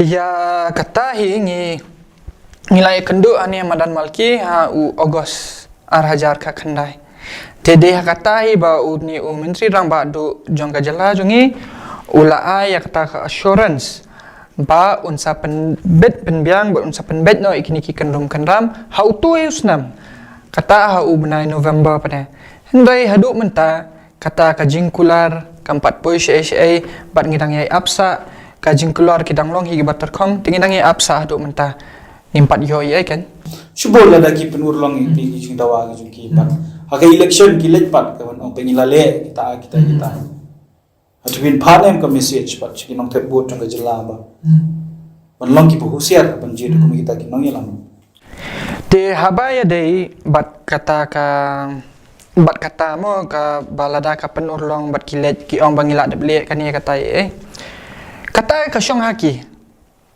Ïa kata hi ngi, ngi la ïakynduh hangne madan Malki ha u August ar hajar khatkhyndai. Te dei ha kata hi ba une u Myntri Rangbah Duh jong ka jylla jong ngi u la ai ïa kata ka assurance ba un sa pynbit pynbiang, ba un sa pynbit noh ïa kine ki kyndrum kyndram ha uto u snem. Kata ha u bnai November pat de. Hynrei haduh mynta kata ka jingkular kam pat poi shaei shaei, bad ngi dang ïai ap sah, ka jingkular ki dang long hi kiba tyrkhong, te ngi dang ïai ap sah haduh mynta. Ngim pat ïoh ei ei kan. Shibun lada ki pynurlong ïa ki jingdawa ki jong ki pat ha ka election ki leit pat ka ban ong pyngi la leh kita kita kita. Hatu pynphah ne em ka message pat sha ki nongthep vote jong ka jylla ba ban long kiba husiar ha ban jied kum kita ki nongïalam. Te haba ïadei bad kata ka, bad kata mo kaba lada ka pynurlong bad ki leit ki ong ba ngi lah dep leh kane kata eh. Kata ka shong ha ki.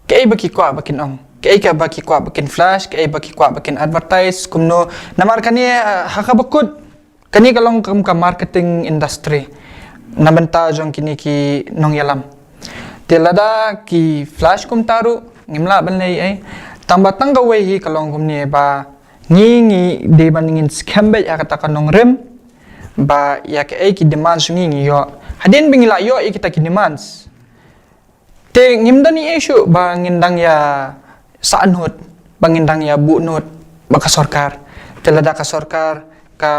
Kaei ba ki kwah ba kin ong, kaei kaba ki kwah ba kin flash, kaei ba ki kwah ba kin advertise, kumno. Namar kane, ah, ha kaba kut, kane ka long kum ka marketing industry na bynta jong kine ki nongïalam. Te lada ki flash kumta ruh ngim lah ban leh ei. Tang ba tang kawei hi ka long kumne ba ngi, ngi dei ban ngin skhem beit ha kata ka nongrim ba ïa kaei ki demands ngi, ngi ïoh. Hadien ba ngi lah ïoh ïa kita ki demands, te ngim don ei ei shuh ba ngin dang ïa sah nud, ba ngin dang ïa buh nud bad ka sorkar. Te lada ka sorkar ka,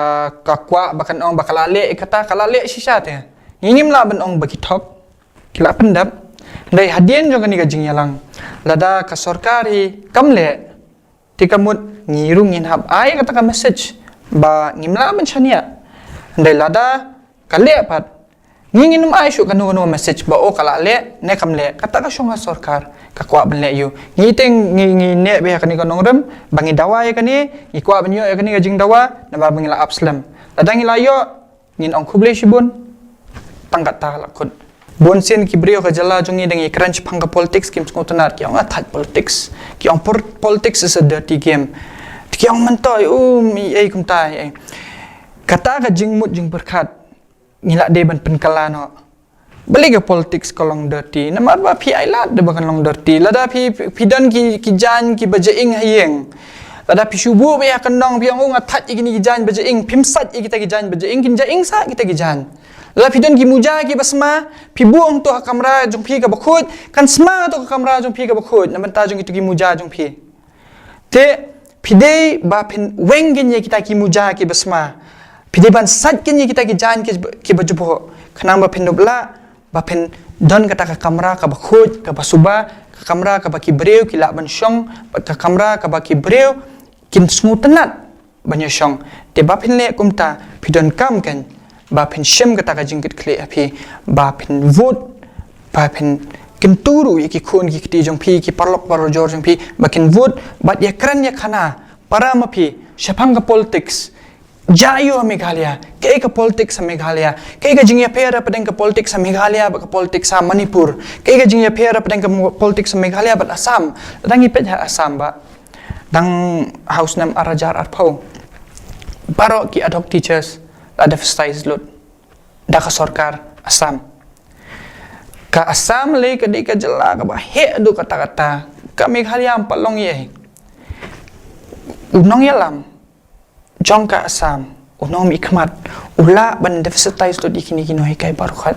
ka kwah ba kan ong ba ka lah leh kata, ka lah leh shisha te. Ngi ngim lah ban ong ba ki thok, ki lah pyndep. Hynrei hadien jong kane ka jingïalang, lada ka sorkar hi kam leh, te ka mut ngi ruh ngin hap ai kata ka message ba ngim lah ban shaniah. Hynrei lada ka leh pat, ngi ngin ym ai shuh kano kano message ba oh ka lah leh ne kam leh, kata ka shong ha sorkar, ka kwah ban leh ïa u. Ngi te ngi, ngi neh beit ha kane ka nongrim ba ngi dawa ïa kane, ngi kwah ban ïoh ïa kane ka jingdawa, naba ba ngi lah ap slem. Lada ngi lah ïoh, ngin ong khublei shibun. Tang kata la kut. Bun sien ki briew ka jylla jong ngi dang ïakren shaphang ka politics, kim sngewtynnat, ki ong, ah, thait politics. Ki ong por-, politics is a dirty game. Ki ong myntoi, um, ei ei kumta ei. Kata ka jingmut jingpyrkhat ngi lah dei ban pynkylla noh. Balei ka politics ka long dirty? Namar ba phi ai lad da ba kan long dirty. Lada phi, phi, phi don ki, ki jaiñ kiba jaing ha ïing, lada phi shu buh beit ha kyndong, phi ong, oh, nga thait ïa kine ki jaiñ ba jaing, phim sait ïa kita ki jaiñ ba jaing, kin jaing sah kita ki jaiñ. Lada phi don ki muja kiba sma, phi buh hangto ha kamra jong phi kaba khuid, kan sma hangto ha kamra jong phi kaba khuid na bynta jong kito ki muja jong phi. Te phi dei ba phin weng kynja kita ki muja kiba sma. Phi dei ban sait kynja kita ki jaiñ ki, kiba jubok. Khnang ba phin dup lah ba phin don kata ka kamra kaba khuid, kaba suba, ka kamra kaba ki briew ki lah ban shong, bad ka kamra kaba ki briew kin sngewtynnat ban ïa shong. Te ba phin leh kumta, phi donkam kan ba phin shim kata ka jingkitkhlieh ha phi, ba phin vote, ba phin kyntu ruh ïa ki khun ki kti jong phi, ki paralok parajor jong phi, ba kin vote, bad ïakren ïakhana para ma phi shaphang ka politics. Jia ïa u ha Meghalaya, kaei ka politics ha Meghalaya, kaei ka jingïapher hapdeng ka politics ha Meghalaya bad ka politics ha Manipur, kaei ka jingïapher hapdeng ka mo-, politics ha Meghalaya bad Assam. Lada ngi peit ha Assam ba, dang ha u snem ar hajar arphew, baroh ki ad hoc teachers la defetised lut da ka sorkar Assam. Ka Assam lei ka dei ka jylla kaba heh haduh katta katta. Ka Meghalaya ym pat long ei ei. U nongïalam jong ka Assam, u nongmihkhmat, u lah ban defetise lut ïa kine ki nonghikai baroh kawei.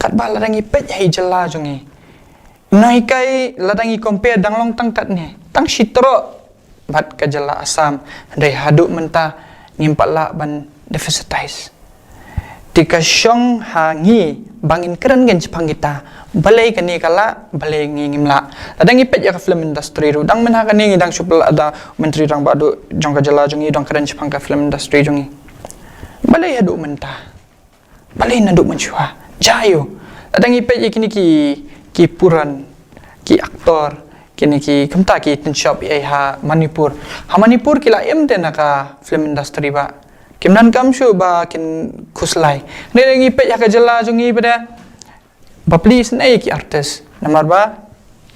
Katba lada ngi peit ha i jylla jong ngi, nonghikai lada ngi compare dang long tang katne, tang shi troh bad ka jylla Assam, hynrei haduh mynta ngim pat lah ban defetise. Te ka shong ha ngi ba ngin kren kynja shaphang kita, balei kane ka lah, balei ngi ngim lah. Lada ngi peit ïa ka film industry ruh, dang mynha kane ngi dang shu peit lada Myntri Rangbah Duh jong ka jylla jong ngi u dang kren shaphang ka film industry jong ngi. Balei haduh mynta? Balei naduh mynshuwa? Jia ïa u. Lada ngi peit ïa kine ki, ki puran, ki actor, kine ki kumta ki tynshop ei ei ha Manipur. Ha Manipur ki la im te na ka film industry ba. Kim donkam shuh ba kin khuslai. Hynrei ngi peit ha ka jylla jong ngi pat de, bapli sngewbha ki artist, namar ba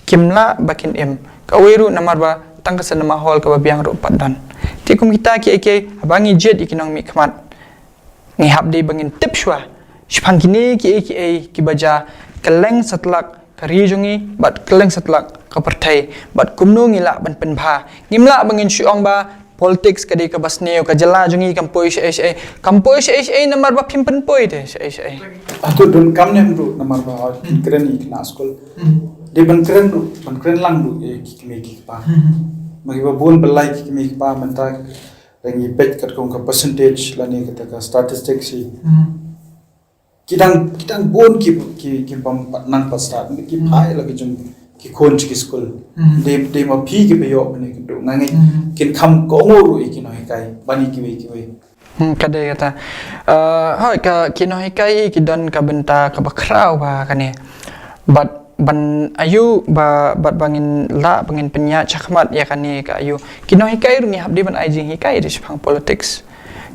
kim lah ba kin im. Kawei ruh namar ba tang ka cinema hall kaba biang ruh ym pat don. Te kum kita kiei kiei, haba ngi jied ïa ki nongmihkhmat, ngi hap dei ba ngin tip shuwa shaphang kine kiei kiei kiba jia kylleng satlak ka ri jong ngi bad kylleng satlak ka pyrthei, bad kumno ngi lah ban pynbha. Ngim lah ba ngin shu ong ba politics ka dei kaba sniew, ka jylla jong ngi kam poi shaei shaei. Kam poi shaei shaei namar ba phim pynpoi te shaei shaei. Hato donkam ne em ruh namar ba, oh, kren ïa ki khynnah skul. Hmm. Dei ban kren ruh, ban kren lang ruh ïa ki kmie ki kpa. Hmm. Ma kiba bun ba lai ki kmie ki kpa mynta, lada ngi peit katkum ka percentage lane kata ka statistics hi, hmm, ki dang, ki dang bun ki, ki, ki bym pat nang pat stad, ki, hmm, phai la ki jong, ki khun sha ki skul. Dei, dei ma phi kiba ïoh ban ïakynduh. Nga ngeit kin kham kohnguh ruh ïa ki nonghikai ban ïa kiwei kiwei. Hmm, ka dei kata. Uh, hooid, ka ki nonghikai ki don ka bynta kaba khraw bha kane. Bad ban aïu ba, bad ba ngin lah ba ngin pynïaid shakhmat ïa kane ka aïu. Ki nonghikai ruh ngi hap dei ban ai jinghikai dei shaphang politics.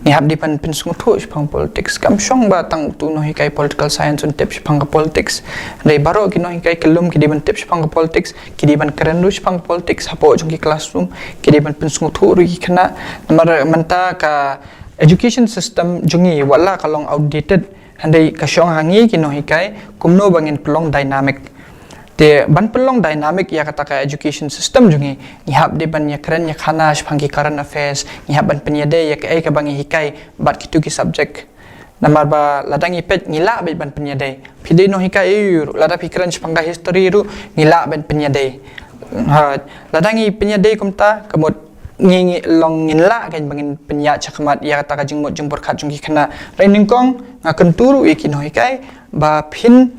Ngi hap dei ban pynsngewthuh shaphang politics. Kam shong ba tang utu u nonghikai political science un tip shaphang ka politics. Hynrei baroh ki nonghikai kyllum ki dei ban tip shaphang ka politics. Ki dei ban kren ruh shaphang ka politics hapoh jong ki classroom. Ki dei ban pynsngewthuh ruh ïa ki khynnah. Namar mynta ka education system jong ngi wat la ka long outdated, hynrei ka shong ha ngi ki nonghikai kumno ba ngin pynlong dynamic. Te ban pynlong dynamic ïa kata ka education system jong ngi, ngi hap dei ban ïakren ïakhana shaphang ki current affairs, ngi hap ban pynïadei ïa kaei kaba ngi hikai bad kitu ki subject. Namar ba lada ngi peit ngi lah beit ban pynïadei. Phi dei nonghikai aïu ruh, lada phi kren shaphang ka history ruh ngi lah beit pynïadei. Ha, lada ngi pynïadei kumta, ka mut ngi, ngi long ngin lah kein ba ngin pynïaid shakhmat ïa kata ka jingmut jingpyrkhat jong ki khynnah. Hynrei nyngkong nga kyntu ruh ïa ki nonghikai ba phin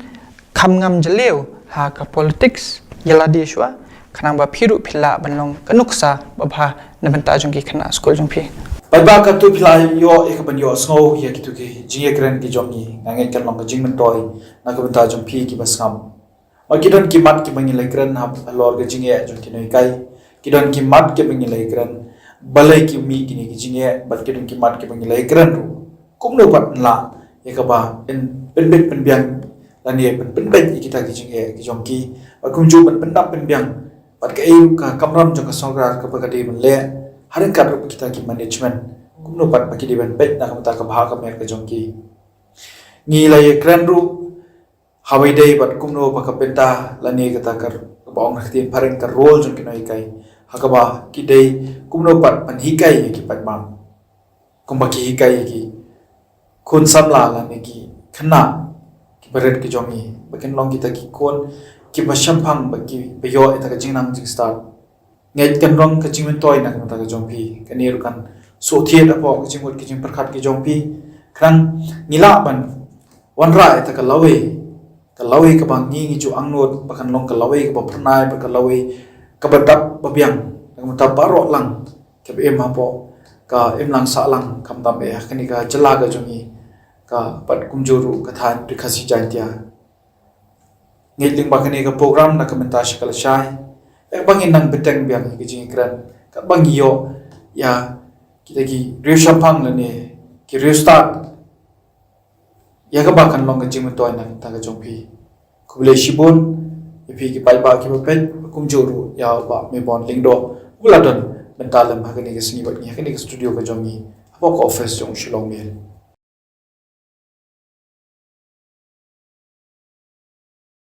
kham ngam jylliew ha ka politics ïa lade shuwa, khnang ba phi ruh phi lah ban long ka nuksa babha na bynta jong ki khynnah skul jong phi. Paidbah, katto phi la ïoh ïa kaban ïohsngew ïa kitu ki jingïakren ki jong ngi, nga ngeit kan long ka jingmyntoi na ka bynta jong phi kiba sngap. Ba ki don ki mat kiba ngi la ïakren ha, halor ka jingeh jong ki nonghikai. Ki don ki mat kiba ngi la ïakren balei ki mih kine ki jingeh, bad ki don ki mat kiba ngi la ïakren ruh kumno pat ngi lah ïa kaba pynbeit pynbiang lane pynbeit ïa kita ki jingeh ki jong ki. Bad kumjuh ban pyndap pynbiang bad kaei ruh ka kamram jong ka sorkar kaba ka dei ban leh ha ryngkat ruh kita ki management, kumno pat ba ki dei ban peit na ka bynta ka bha ka miat ka jong ki. Ngi la ïakren ruh ha kaba ïadei bad kumno ba ka bynta lane kata ka, kaba ong ha ka ktien phareng ka role jong ki nonghikai, ha kaba ki dei kumno pat ban hikai ïa ki paidbah. Kumba ki hikai ïa ki khun samla lane ki khynnah kiba rit ki jong ngi, ba kin long kita ki khun kiba shemphang, ba kiba ïoh ïa kata ka jingnang jingstad. Ngeit kan long ka jingmyntoi na ka bynta ka jong phi. Kane ruh kan shu thied hapoh ka jingmut ka jingpyrkhat ka jong phi. Khnang ngi lah ban wanrah ïa kata ka lawei, ka lawei kaba ngi ngi ju angnud ba kan long ka lawei kaba phyrnai, ba ka lawei kaba dap ba biang na ka bynta baroh lang kiba im hapoh ka imlang sahlang, khamtam eh ha kane ka jylla ka jong ngi, ka bad kumjuh ruh ka thaiñ Ri Khasi Jaiñtia. Ngeit lyngba kane ka program na ka bynta sha ka lashai, ïa kaba ngin nang bteng biang ïa ka jingïakren, kaba ngi ïoh ïa kita ki riewshemphang lane ki riewstad, ïa kaba kan long ka jingmyntoi na ka bynta ka jong phi. Khublei shibun ïa phi ki paidbah kiba peit, kumjuh ruh ïa u Bah Mebon Lyngdoh uba la don bynta lem ha kane ka sngi bad ngi ha kane ka studio ka jong ngi hapoh ka office jong u Shillong Mail.